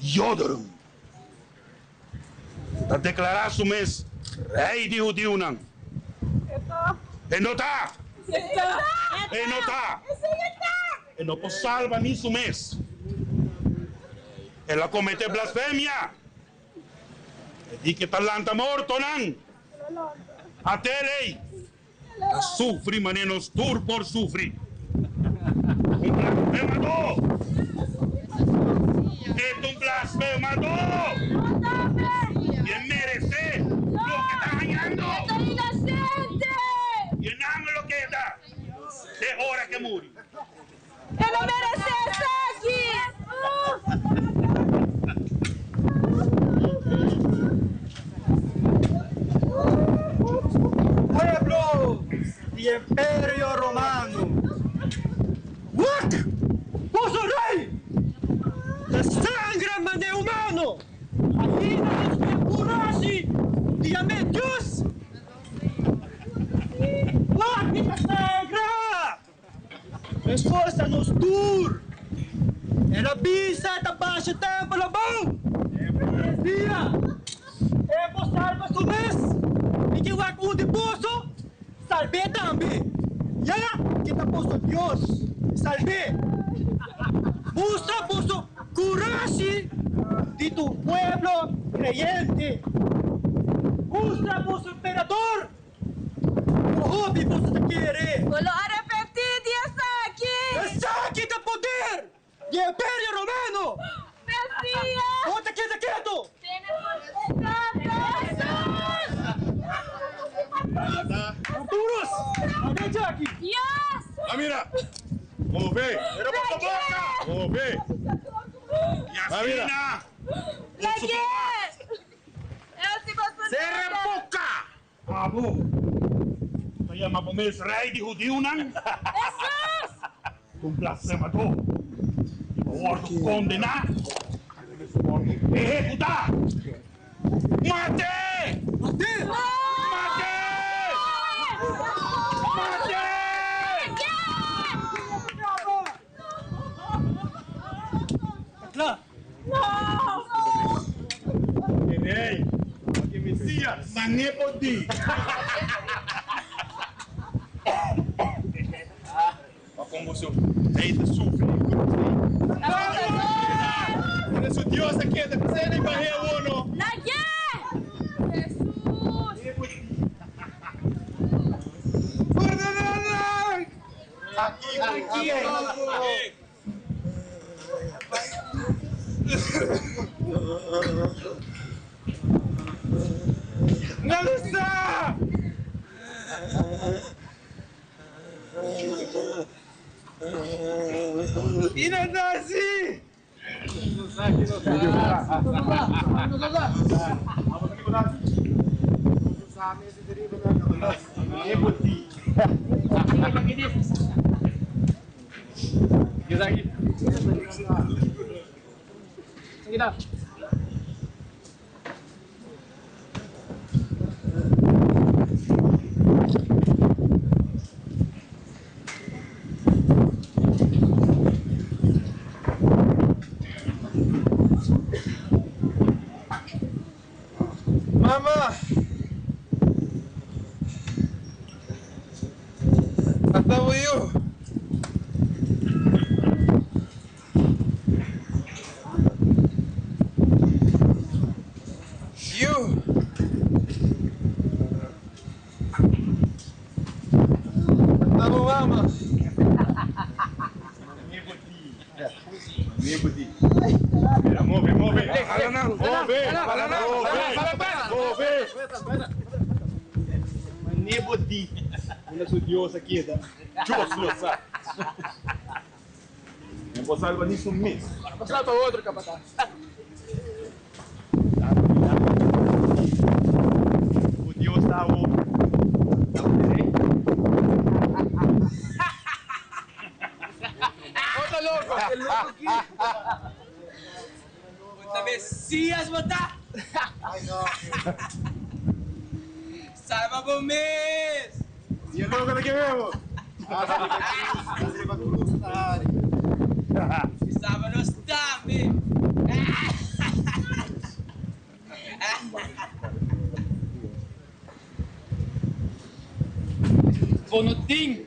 Jodorum. Ta deklará su mes rei di hudiunan. E no ta. E no ta. E no por salba ni su mes. El a kometé blasfemia. E di ku e ta lanta mortonan. Atele a sufri manera nos tur por sufri. Un blasfemadó! E ta un blasfemadó! I e meresé loke e ta hañando. E ta inosente! I e nan lo keda te ora ku e muri. E no meresé esaki! Pueblo di Imperio Romano, wak boso rei ta sangra manera humano, asina boso tin e kurashi di yam'é Dios? Wak mi ta sangra! Meskos ta nos tur. El a bisa e ta basha tempel abou den tres dia. E por salba su mes, mi ke wak un di boso salb'é tambe. Ya ke ta boso Dios, salb'é. Mustra boso kurashi di tur pueblo kreyente. Mustra boso emperador Ku hopi boso ta kere. Bo lo arepentí di esaki. Esaki ta poder di e Imperio Romano. Mesías! Bo ta keda ketu. Tene potestad, Hesus! Arturus, anda djaki. Dios! A mira! Move! Pero boso boka! Move! I asina boso por wak. Sera boka! Abo ta yama bo mes rei di hudiunan? Hesus! Un blasfemadó i bo wòrdu kondená, wòrdu ehekutá. Mat'é! Mat'é! Mat'é! Mat'é! Mané podi. Pa kon boso rei ta sufri e cruz ei. Unda su Dios a keda? P'esei nan bah'é awor no. Lag'é! Jesus! Pordoná nan! Nan lo sa! I nan ta hasi! Mama! Ata bo yu! Yu! Ata bo mama! Move, move. Move, move, move. Mané bo di. Unda su Dios a keda? Dios lo sa. No por salba ni su mes. No por salba otro capataz. Bo Dios ta awor. Ta bo rei. Bo ta loco. Bo ta Mesias bo ta? Salba bo mes! Y e loco ta kere bo? Y salba nos tambe! Bo no tin.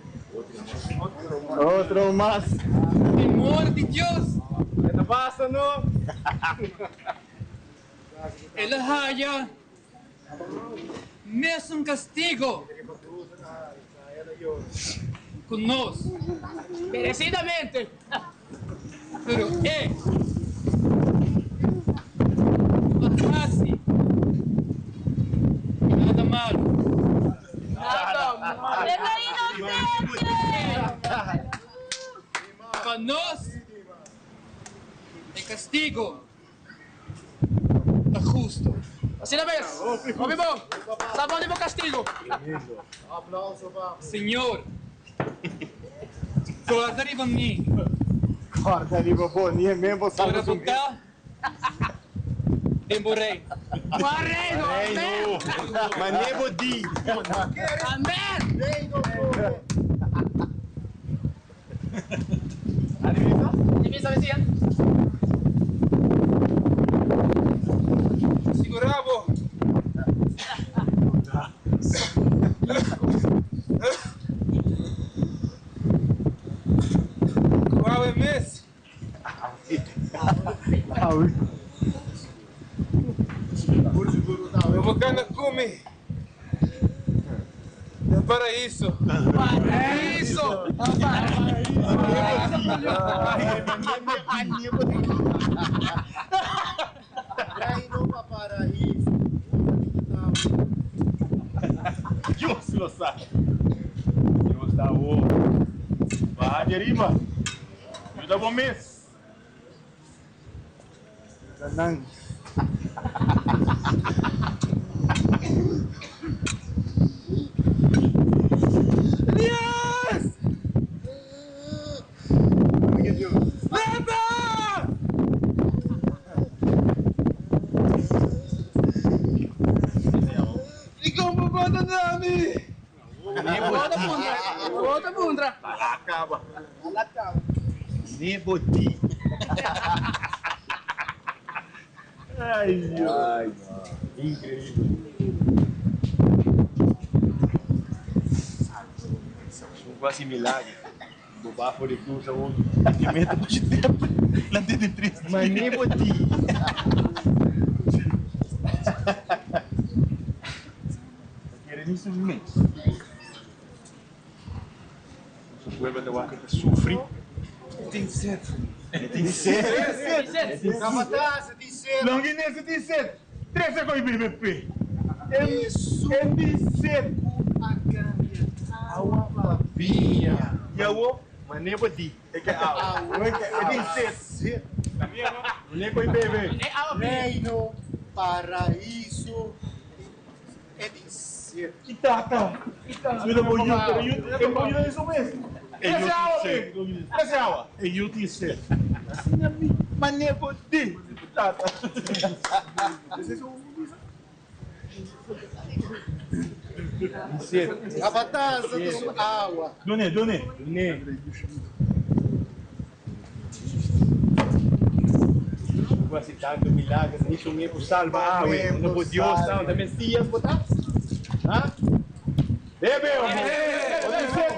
Otro mas. Temor di Dios. E ta basta no. El a haya mesun castigo cu nos. Merecidamente. Pero e no a haci nada malo. Nada malo. E ta inocente. Pa nos e castigo ta husto. Asina mes. Hopi bon. Sa bon di bo castigo. Señor, corda riba mi. Corda riba bo, ni e men bo Ora salba bo su mes. ta den bo reino. Cua reino? Amen. Mané bo di. Amen. Sigurá bo. Ku awe mes. Lo bo gana ku mi den paraiso. Paraiso! Reino pa paraíso. Dios lo sa. Dios ta awor. Baha di ariba. Yuda bo mes. Yuda nan. Dios! Baba! Dikon bo bandona mi? Bo ta puntra. Bo ta puntra. Acaba. Nebo di. Ay, Dios. Increíble. Quasi milagro. Bobafo de cruz awo. Di meta pa tempo. Lante de triste. Mané boti. Quiere ni su mes. Su pueblo de Oaxaca sufri. Tem sete. Tem sete. Capataz, tem sete. Longuinense tem sete. Três com IBBP. Isso. Tem sete. A cambia. Água vinha. E awo? Mané boti. É que água. É tem sete. Mané com IBB. Reino, paraíso. É de sete. Itata. Sudah mau yut, eu vou yut isso mesmo. Essa é água, Essa é água. É yut e sete. Mané boti. Tata. Capataz, tem água. Done, done. Mané. Quasi tanto milagre, nisso mesmo salva ah, ué. No por Dios, tá, também Messias botar. Hã? Bebe, homem.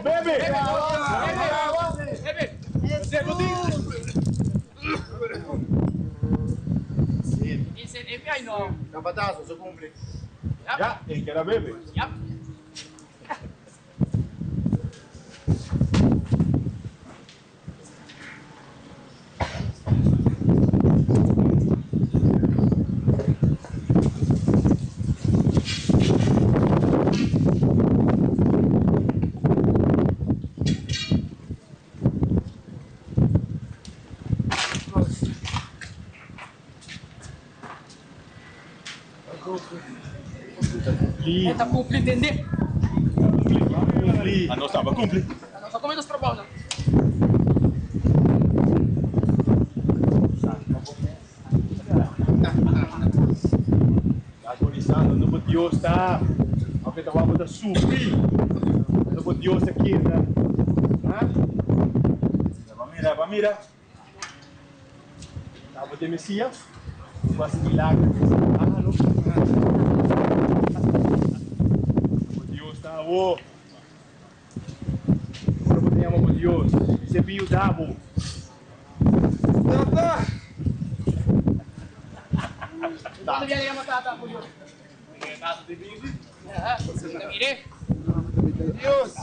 Bebe. Bebe. Dice, FBI no. Capataz, você cumpre. Ya, el que era bebe. Yep. Tá cumprindo, entendeu? Cumpli. Ah, não estava cumpli. Só comendo os trabalhos, não. Agonizando, no por Dios tá. Aunque te vamos a sufrir. No por Dios aqui, né? Hã? Va mira, va mira. Tava de Messias. Quase milagre. Ah, não. Por Dios tá, ô. Agora vou por Dios. Você viu dabo. Tata! Quando vier a tata, por Dios. Mire. Deus!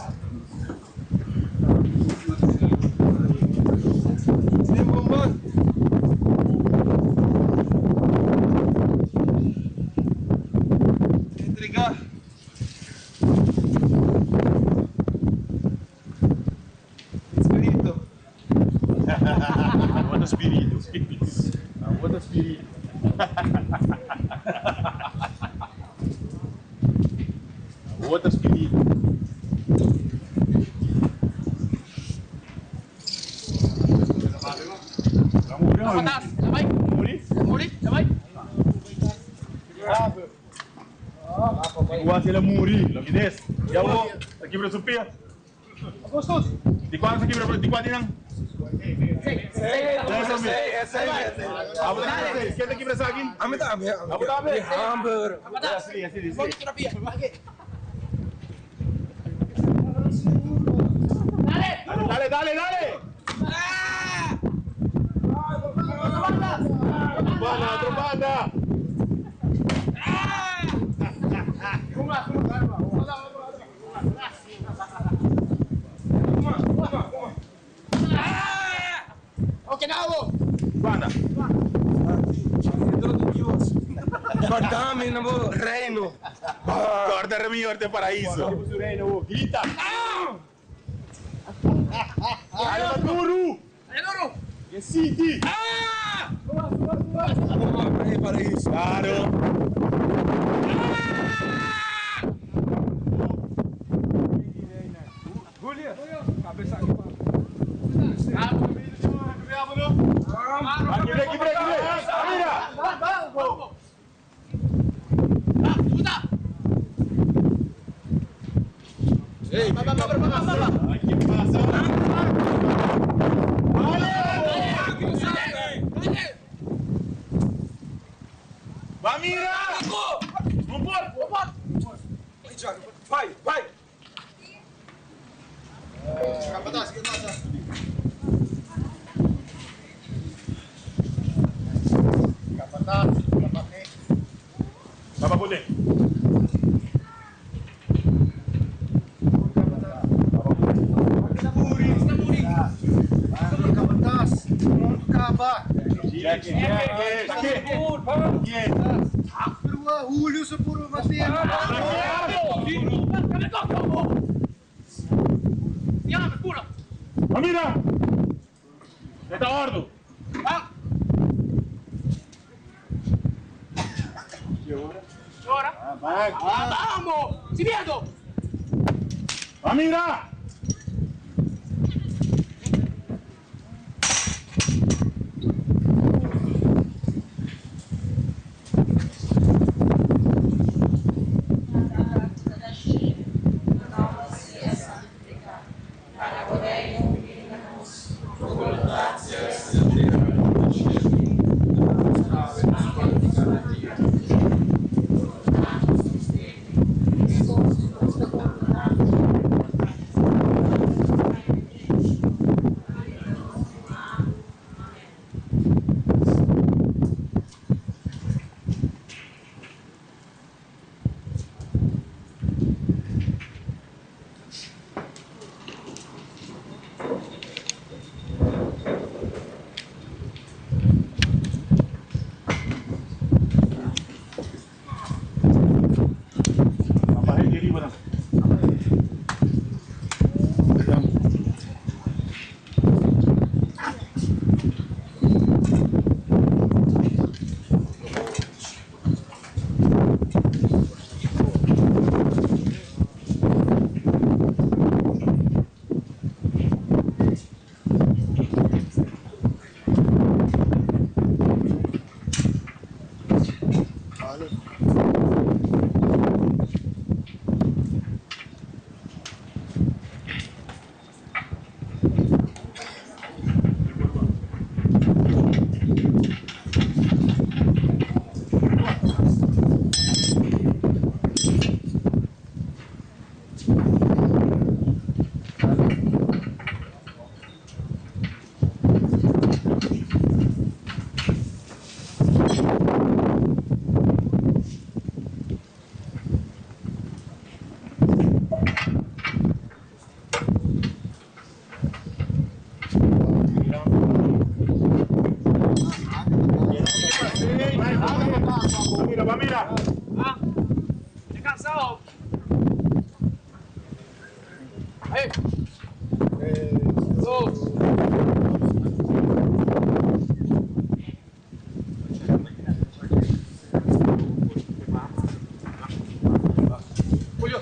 Tem bombom? Entregar. Espírito. Outro espírito. Outro espírito. Outro espírito. Capataz, já vai. Muri? Muri, já vai. Igual se ele muri, lo que des. Ya vos, aquí para su pie. ¿De cuándo se quebra? ¿De cuándo tiran? Seis. É seis. ¿Qué te quebra aqui? A mim tá, Abu Dhabi. Hamburger. Capataz. Así, así, así. Fotografia. Dale. Dale, dale, dale. Banda, otro banda. Ok, nabo. Banda. Dentro de Dios. Guardame no reino. Corta Remy, de paraíso. Grita. Dale, Maduro. Dale, duro. Que City. Paraíso. Claro. Julia, cabeça aqui. Aqui, aqui, aqui, Mira. Va, va, va, va, va. Ay, ¿qué pasa? ¡Va, mira! ¡No por! Vai, vai. Tapa kuné. Mira! E ta òrdu. Ban mira! Mapahit di riba na. Mira, va, mira. Estoy cansado. Ahí. Dos. Julio.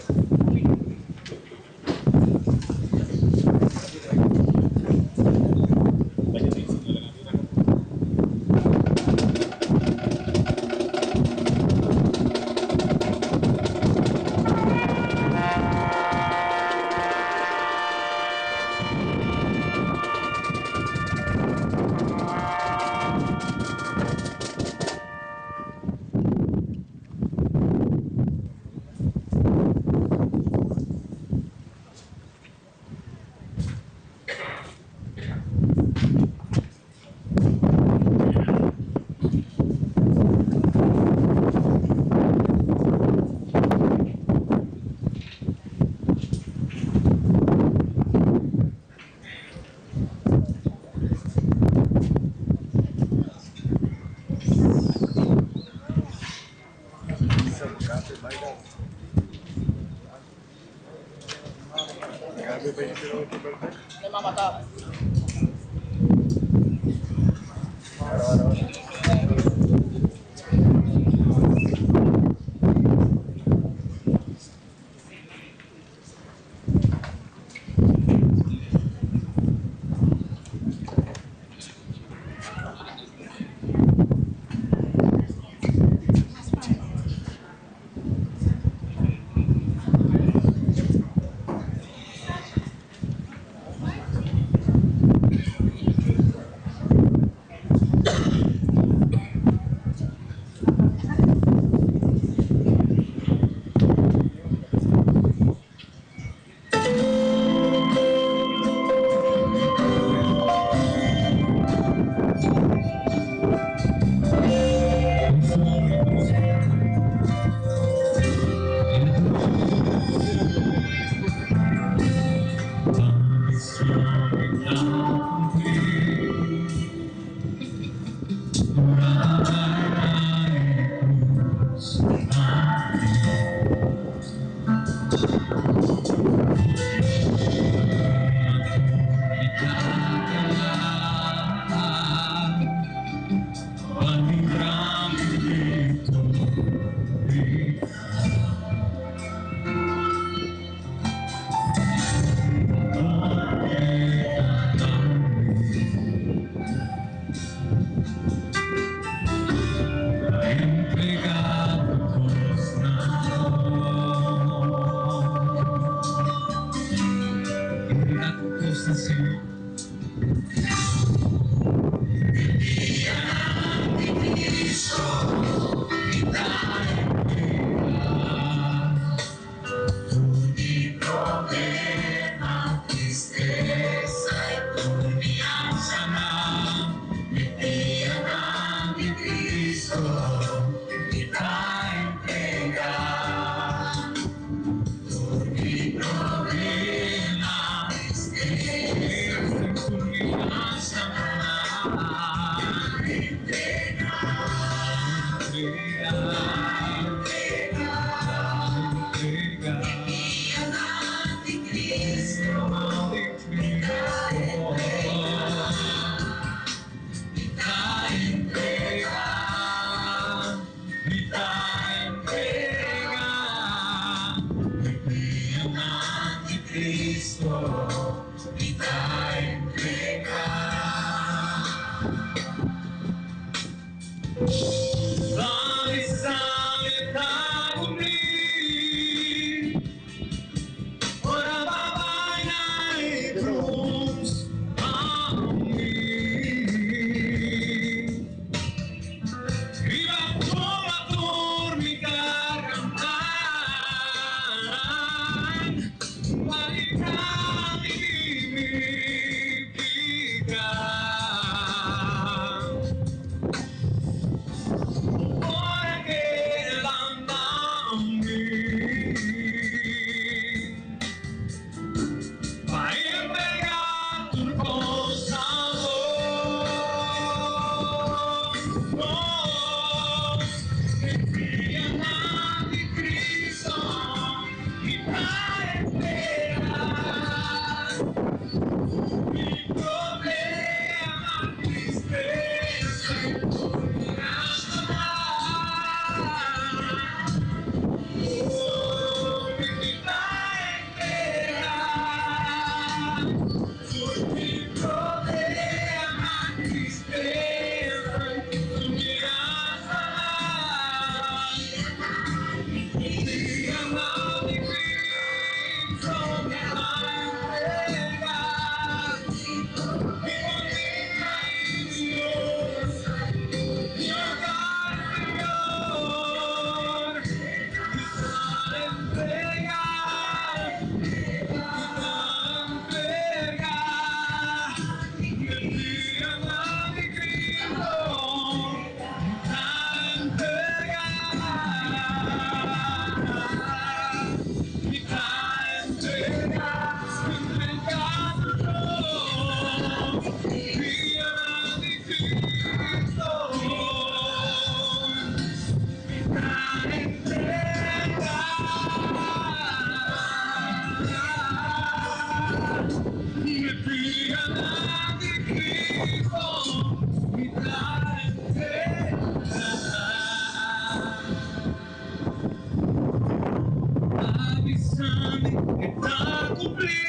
El a bisa mi, e ta kumplí.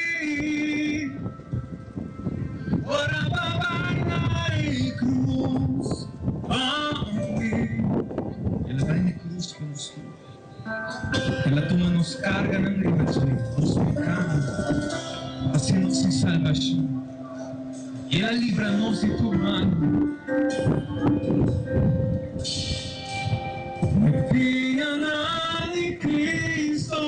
Ora B'a bai na e krus pa mi. El a bai na e krus pa nos tur. El a tuma nos karganan riba dje, nos pekanan, pa hasi nos tin salbashon. I el a libra nos di tur mal. Mi pianan di Cristo.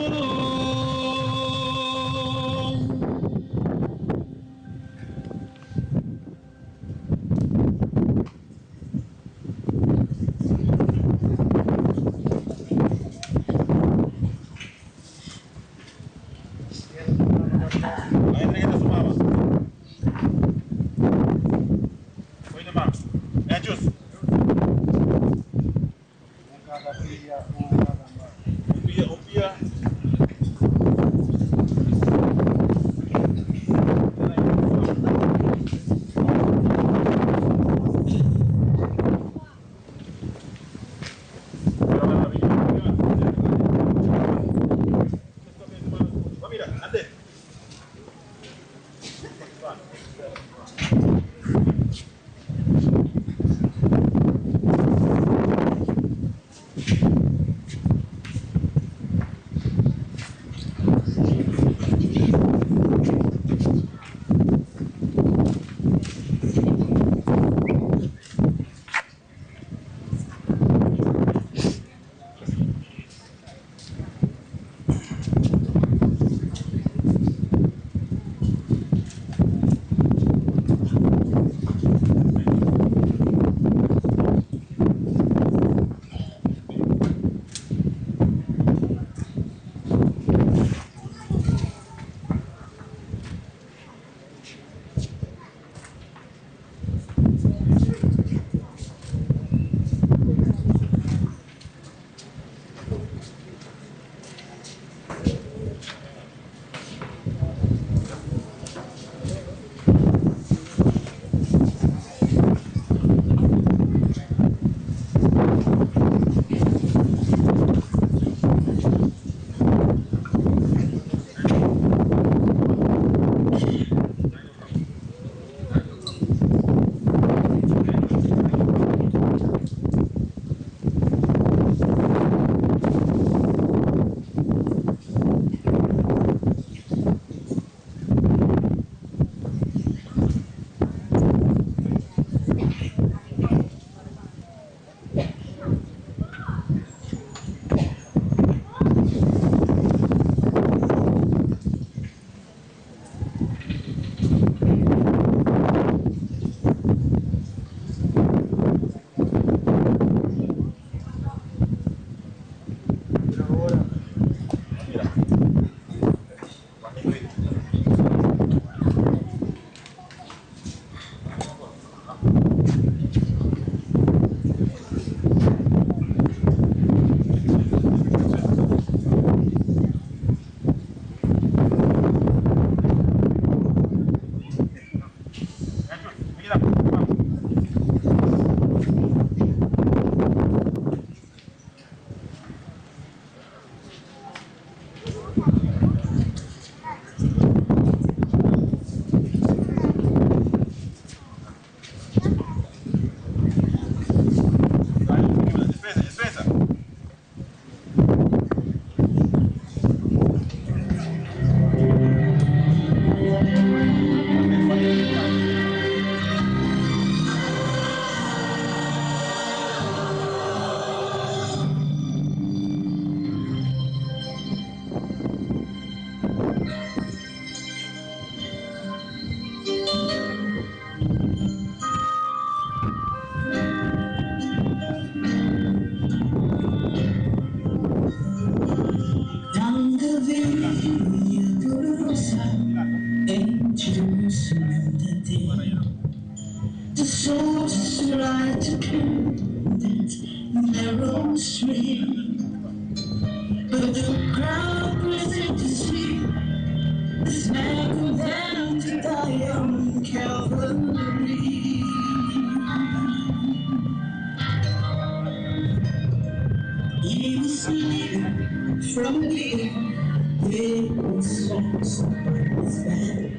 He was bleeding from bleeding. They put stripes upon his back,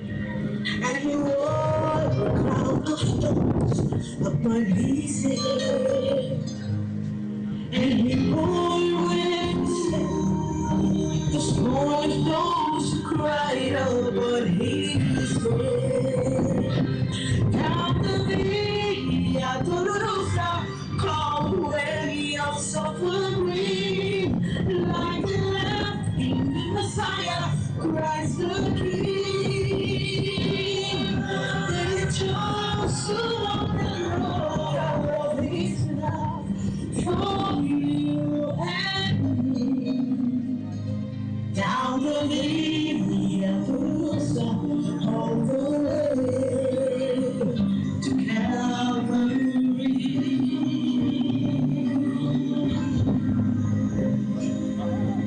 and he wore a crown of thorns upon his head. And he bore with himself the scorn of those who cried upon his head. Down the Via Dolorosa, call way of suffering, like the left in the Messiah, Christ the King. They chose to walk the road of his love for you and me. Down the Via Dolorosa, all the way to Calvary.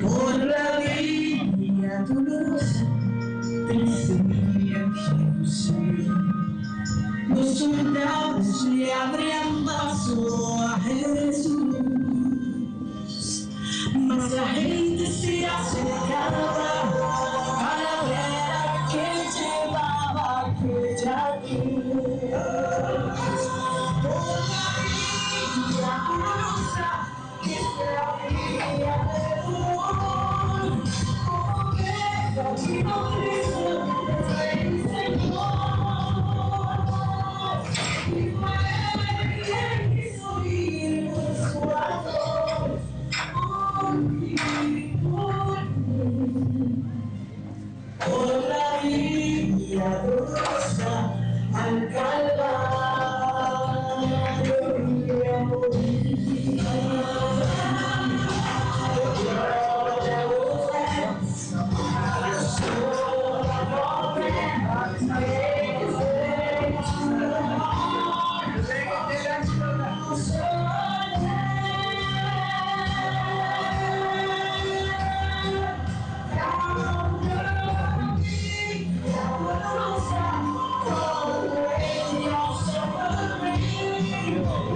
Por la Via Dolorosa, descendía Jerusalén. Los soldados le abrían paso a Jesús, mas la gente se acercaba para ver a quién llevaba aquella cruz. Por la vía dolorosa, que es la vía del dolor, como vivo Cristo, Rey Señor. Y fue él quien quiso ir por su amor, por ti, por mí. Por la vía dolorosa al Calvario a morir. Por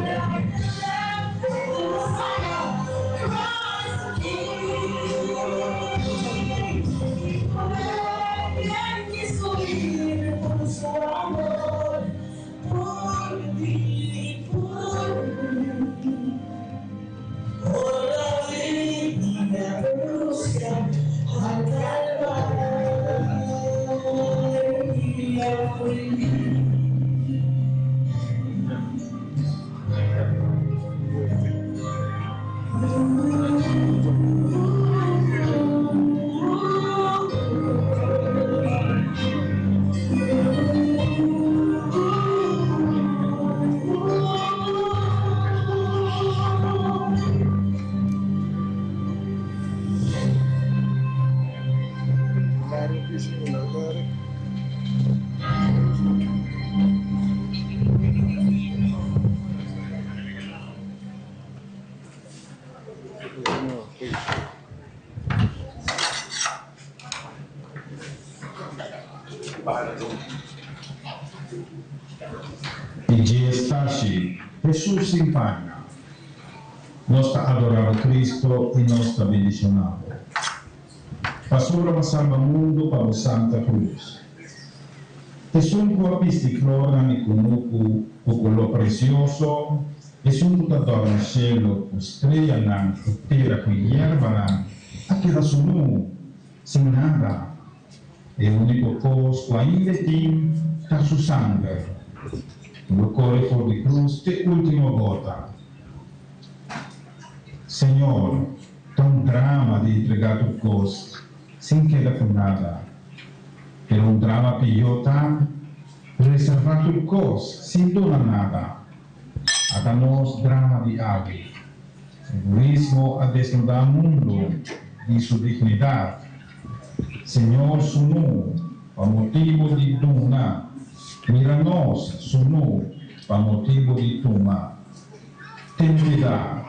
ti, por mí. Por la vía dolorosa al Calvario a morir. Di Tashi, Jesus sin paña. Nos ta adora Cristo i nos ta bendishoná bo. Pasobra b'a salba mundu pa bo Santa Cruz. Esun ku a bisti flornan di kunuku ku koló presioso, esun ku ta dòrna shelu ku streanan i tera ku yerbanan, a keda sunú, sin nada. E úniko kos ku ainda e tin ta su sanger. Lo kore for di krus te último gota. Señor, ta un drama di entregá tur kos sin keda ku nada. Pero un drama pió ta reservá tur kos sin duna nada. Ata nos drama di awe. Egoismo a desnudá mundu di su dignidat. Señor sunú pa motibu di duna. Mira nos sunú pa motibu di tuma. Ten piedat.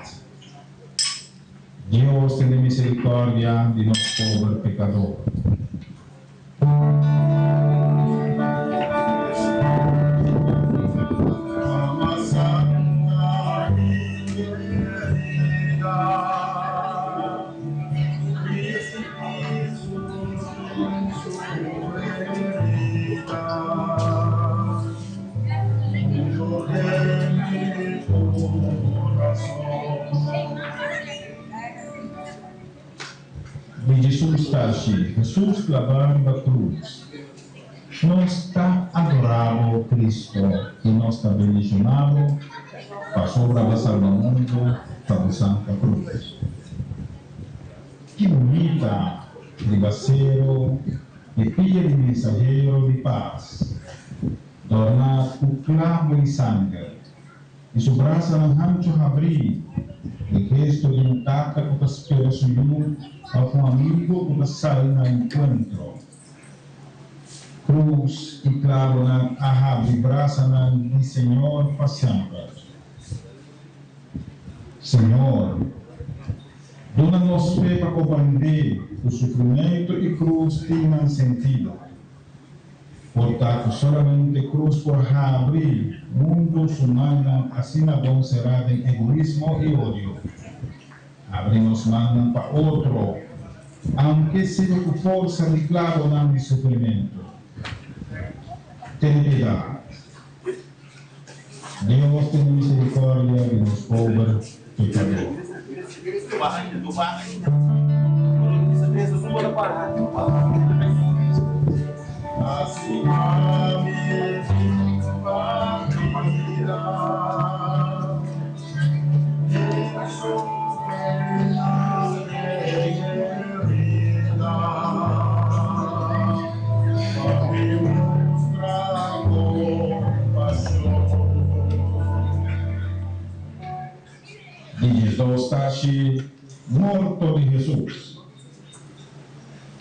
Dios tene miserikòrdia di nos pober pekadó. Mama Santa i kerida, Risibí su Di Jesus tashi, Jesus klabá riba krus. Nos ta adorá bo, Cristo, i nos ta bendishoná bo, pasobra bo a salba mundu pa bo santa krus. Ki bunita riba sero e pia di mensahero di pas, dòrná ku klabo i sanger, i su brasanan hanchu habrí, e gesto di un tata ku ta spera su yu òf un amigu ku ta sali na enkuentro. Krus i klabonan a habri brasanan di Señor pa semper. Señor, duna nos fe pa komprendé ku sufrimentu i krus tin nan sentido. Por ta ku solamente krus por habri mundu su mannan asina bon será den egoismo i odio. Habri nos mannan pa otro, aunke sea ku forsa di klabonan di sufrimentu. Tene piedat. Dios tene misericordia di nos pober pecador. Di 12 tashi morto di Hesus.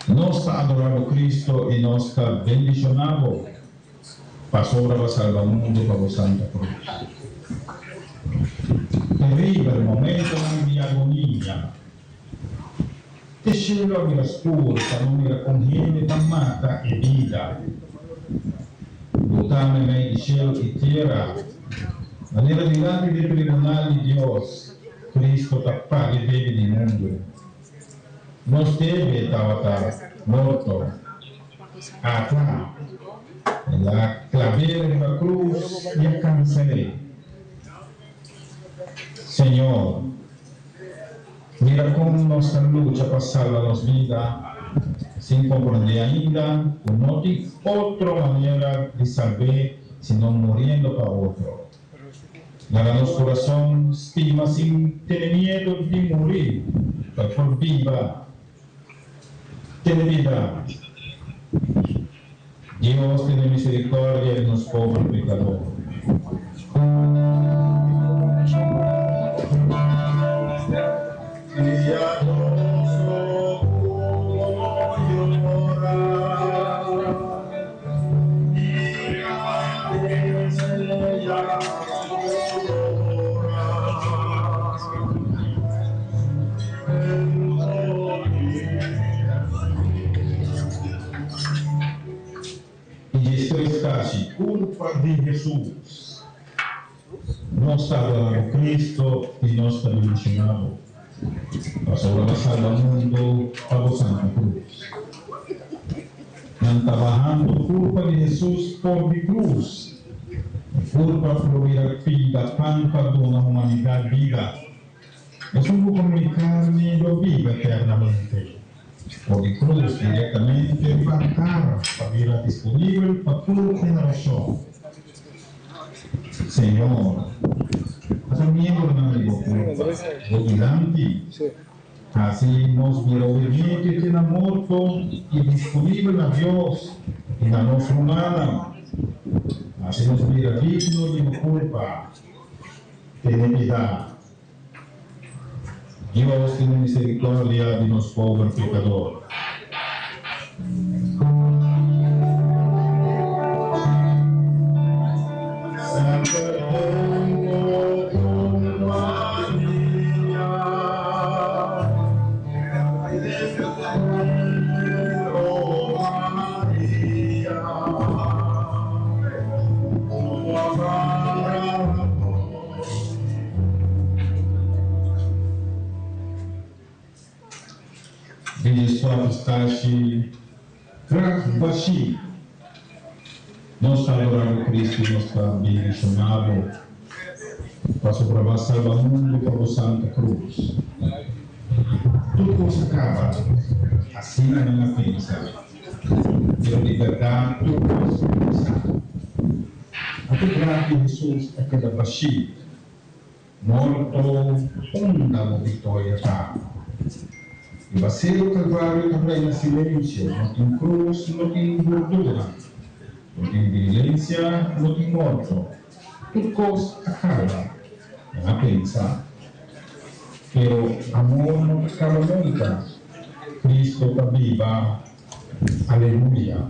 Nos ta adorá bo Cristo i nos ta bendishoná bo. Pasobra bo a salba mundu pa bo Santa Cruz. Teribel momentonan di agonia. Te shelu a bira skur pa no mira kon hende ta mata e bida. Bo ta meimei di shelu i tera. Manera dilanti di tribunal di Dios, Cristo ta paga e debe di mundu. Nos debe tabata morto. Ata, el a klab'é riba krus i a kansel'é. Señor, mira kon nos ta lucha pa salba nos bida, sin komprondé ainda ku no tin otro manera di salb'é sino muriendo pa otro. Laga nos kurason stima sin tene miedu di muri pa por biba. Tene piedad. Dios tene misericordia di nos pober pecador. I 13 tashi kurpa di Hesus. Nos ta adorá bo Cristo i nos ta bendishoná bo, pasobra bo a salba mundu pa bo Santa Cruz. Nan ta bahando kurpa di Hesus for di krus, e kurpa ku lo bira pida pan pa duna humanidat bida. Esun ku kome mi karni lo biba eternamente. For di krus direktamente riba altar pa bira disponibel pa tur generashon. Señor, ata miembronan di bo kurpa, bo dilanti. Hasi nos bira obediente te na morto i disponibel na Dios i na nos rumannan. Hasi nos bira digno di bo kurpa. Tene piedad. Dios tene misericordia di nos pober pecador. 14 tashi graf bashí. Nos ta adorá bo Cristo i nos ta bendishoná bo, pasobra bo a salba mundu pa bo Santa Cruz. Tur kos a kaba. Asina nan a pensa. Pero di bèrdat tur kos a kuminsá. Ate graf di Hesus a keda bashí. Morto, unda bo viktoria ta? Riba Seru Kalvario ta reina silensio, no tin krus, no tin burdura, no tin violensia, no tin morto. Tur kos a kaba, nan a pensa. Pero amor no ta kaba nunka. Kristo ta biba. Aleluya.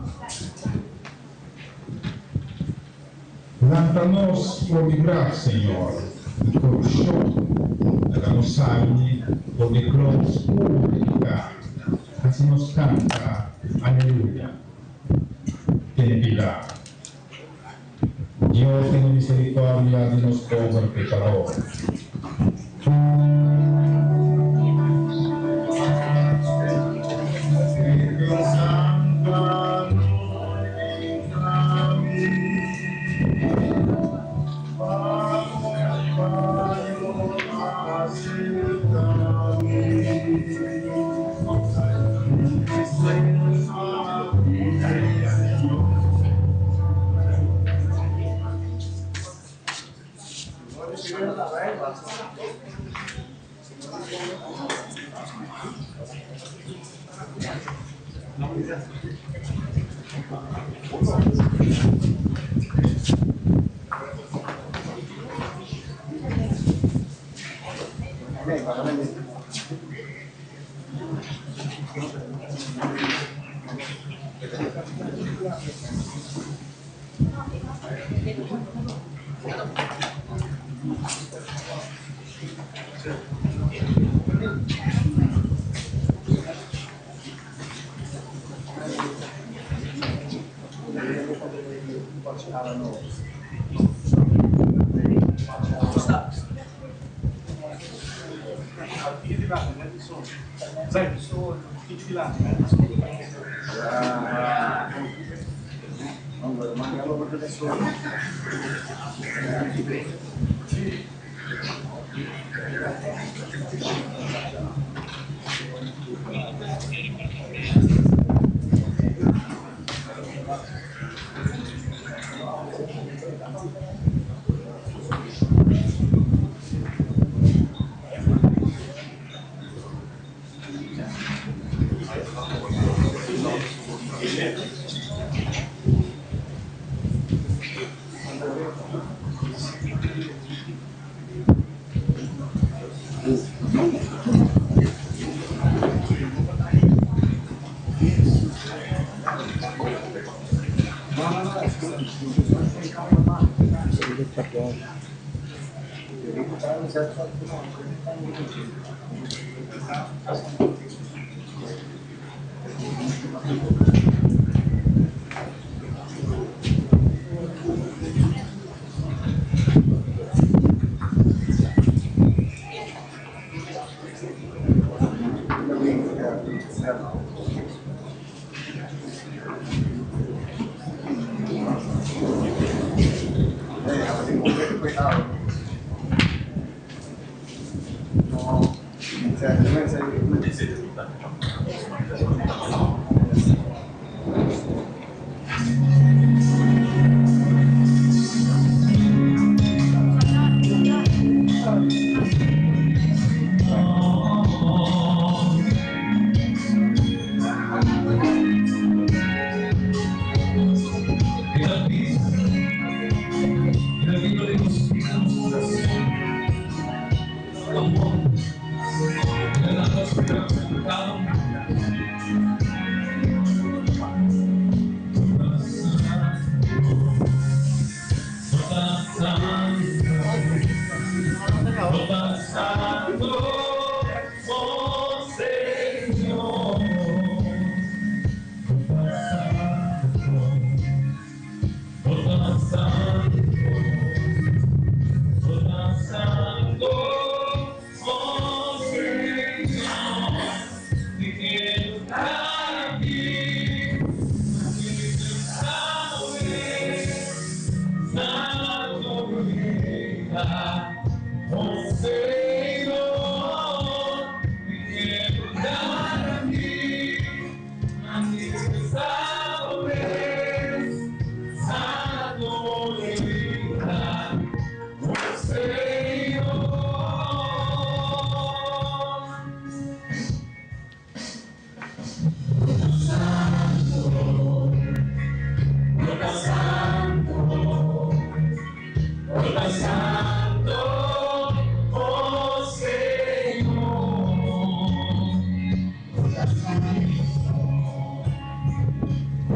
Lanta nos for di graf, Señor, di korupshon, laga nos sali for di klou skur di piká, hasi nos kanta Aleluya. Tene piedad. Dios tene misericordia di nos pober pecador. El a bisa, El a bini pa nos bida nos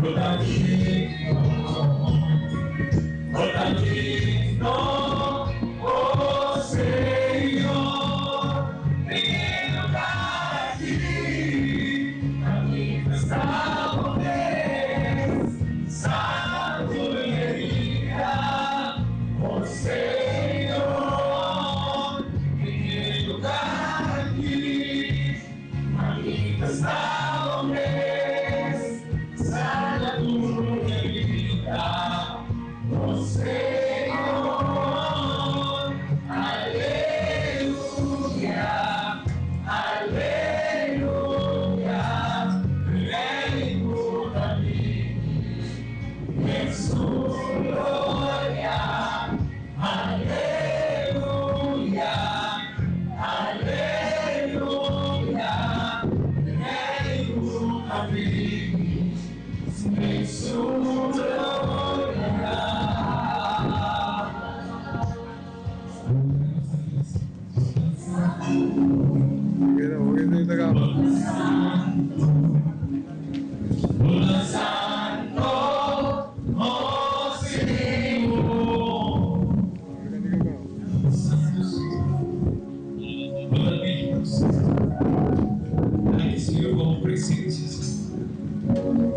Bo ta digno, bo ta digno, oh Señor. Den lugar aki, manifestá bo mes, sana tur herida, oh Señor. Den lugar aki. Manifestá bo mes, sana tur herida, oh Señor. Aleluya, aleluya, Rei ku ta bini den su gloria. Aleluya, aleluya, Rei ku ta bini den su gloria. Bo ta santo, oh Señor. Bo ta santo, Señor. Bo ta digno, Señor. Danki, Señor, pa bo presencia, Señor.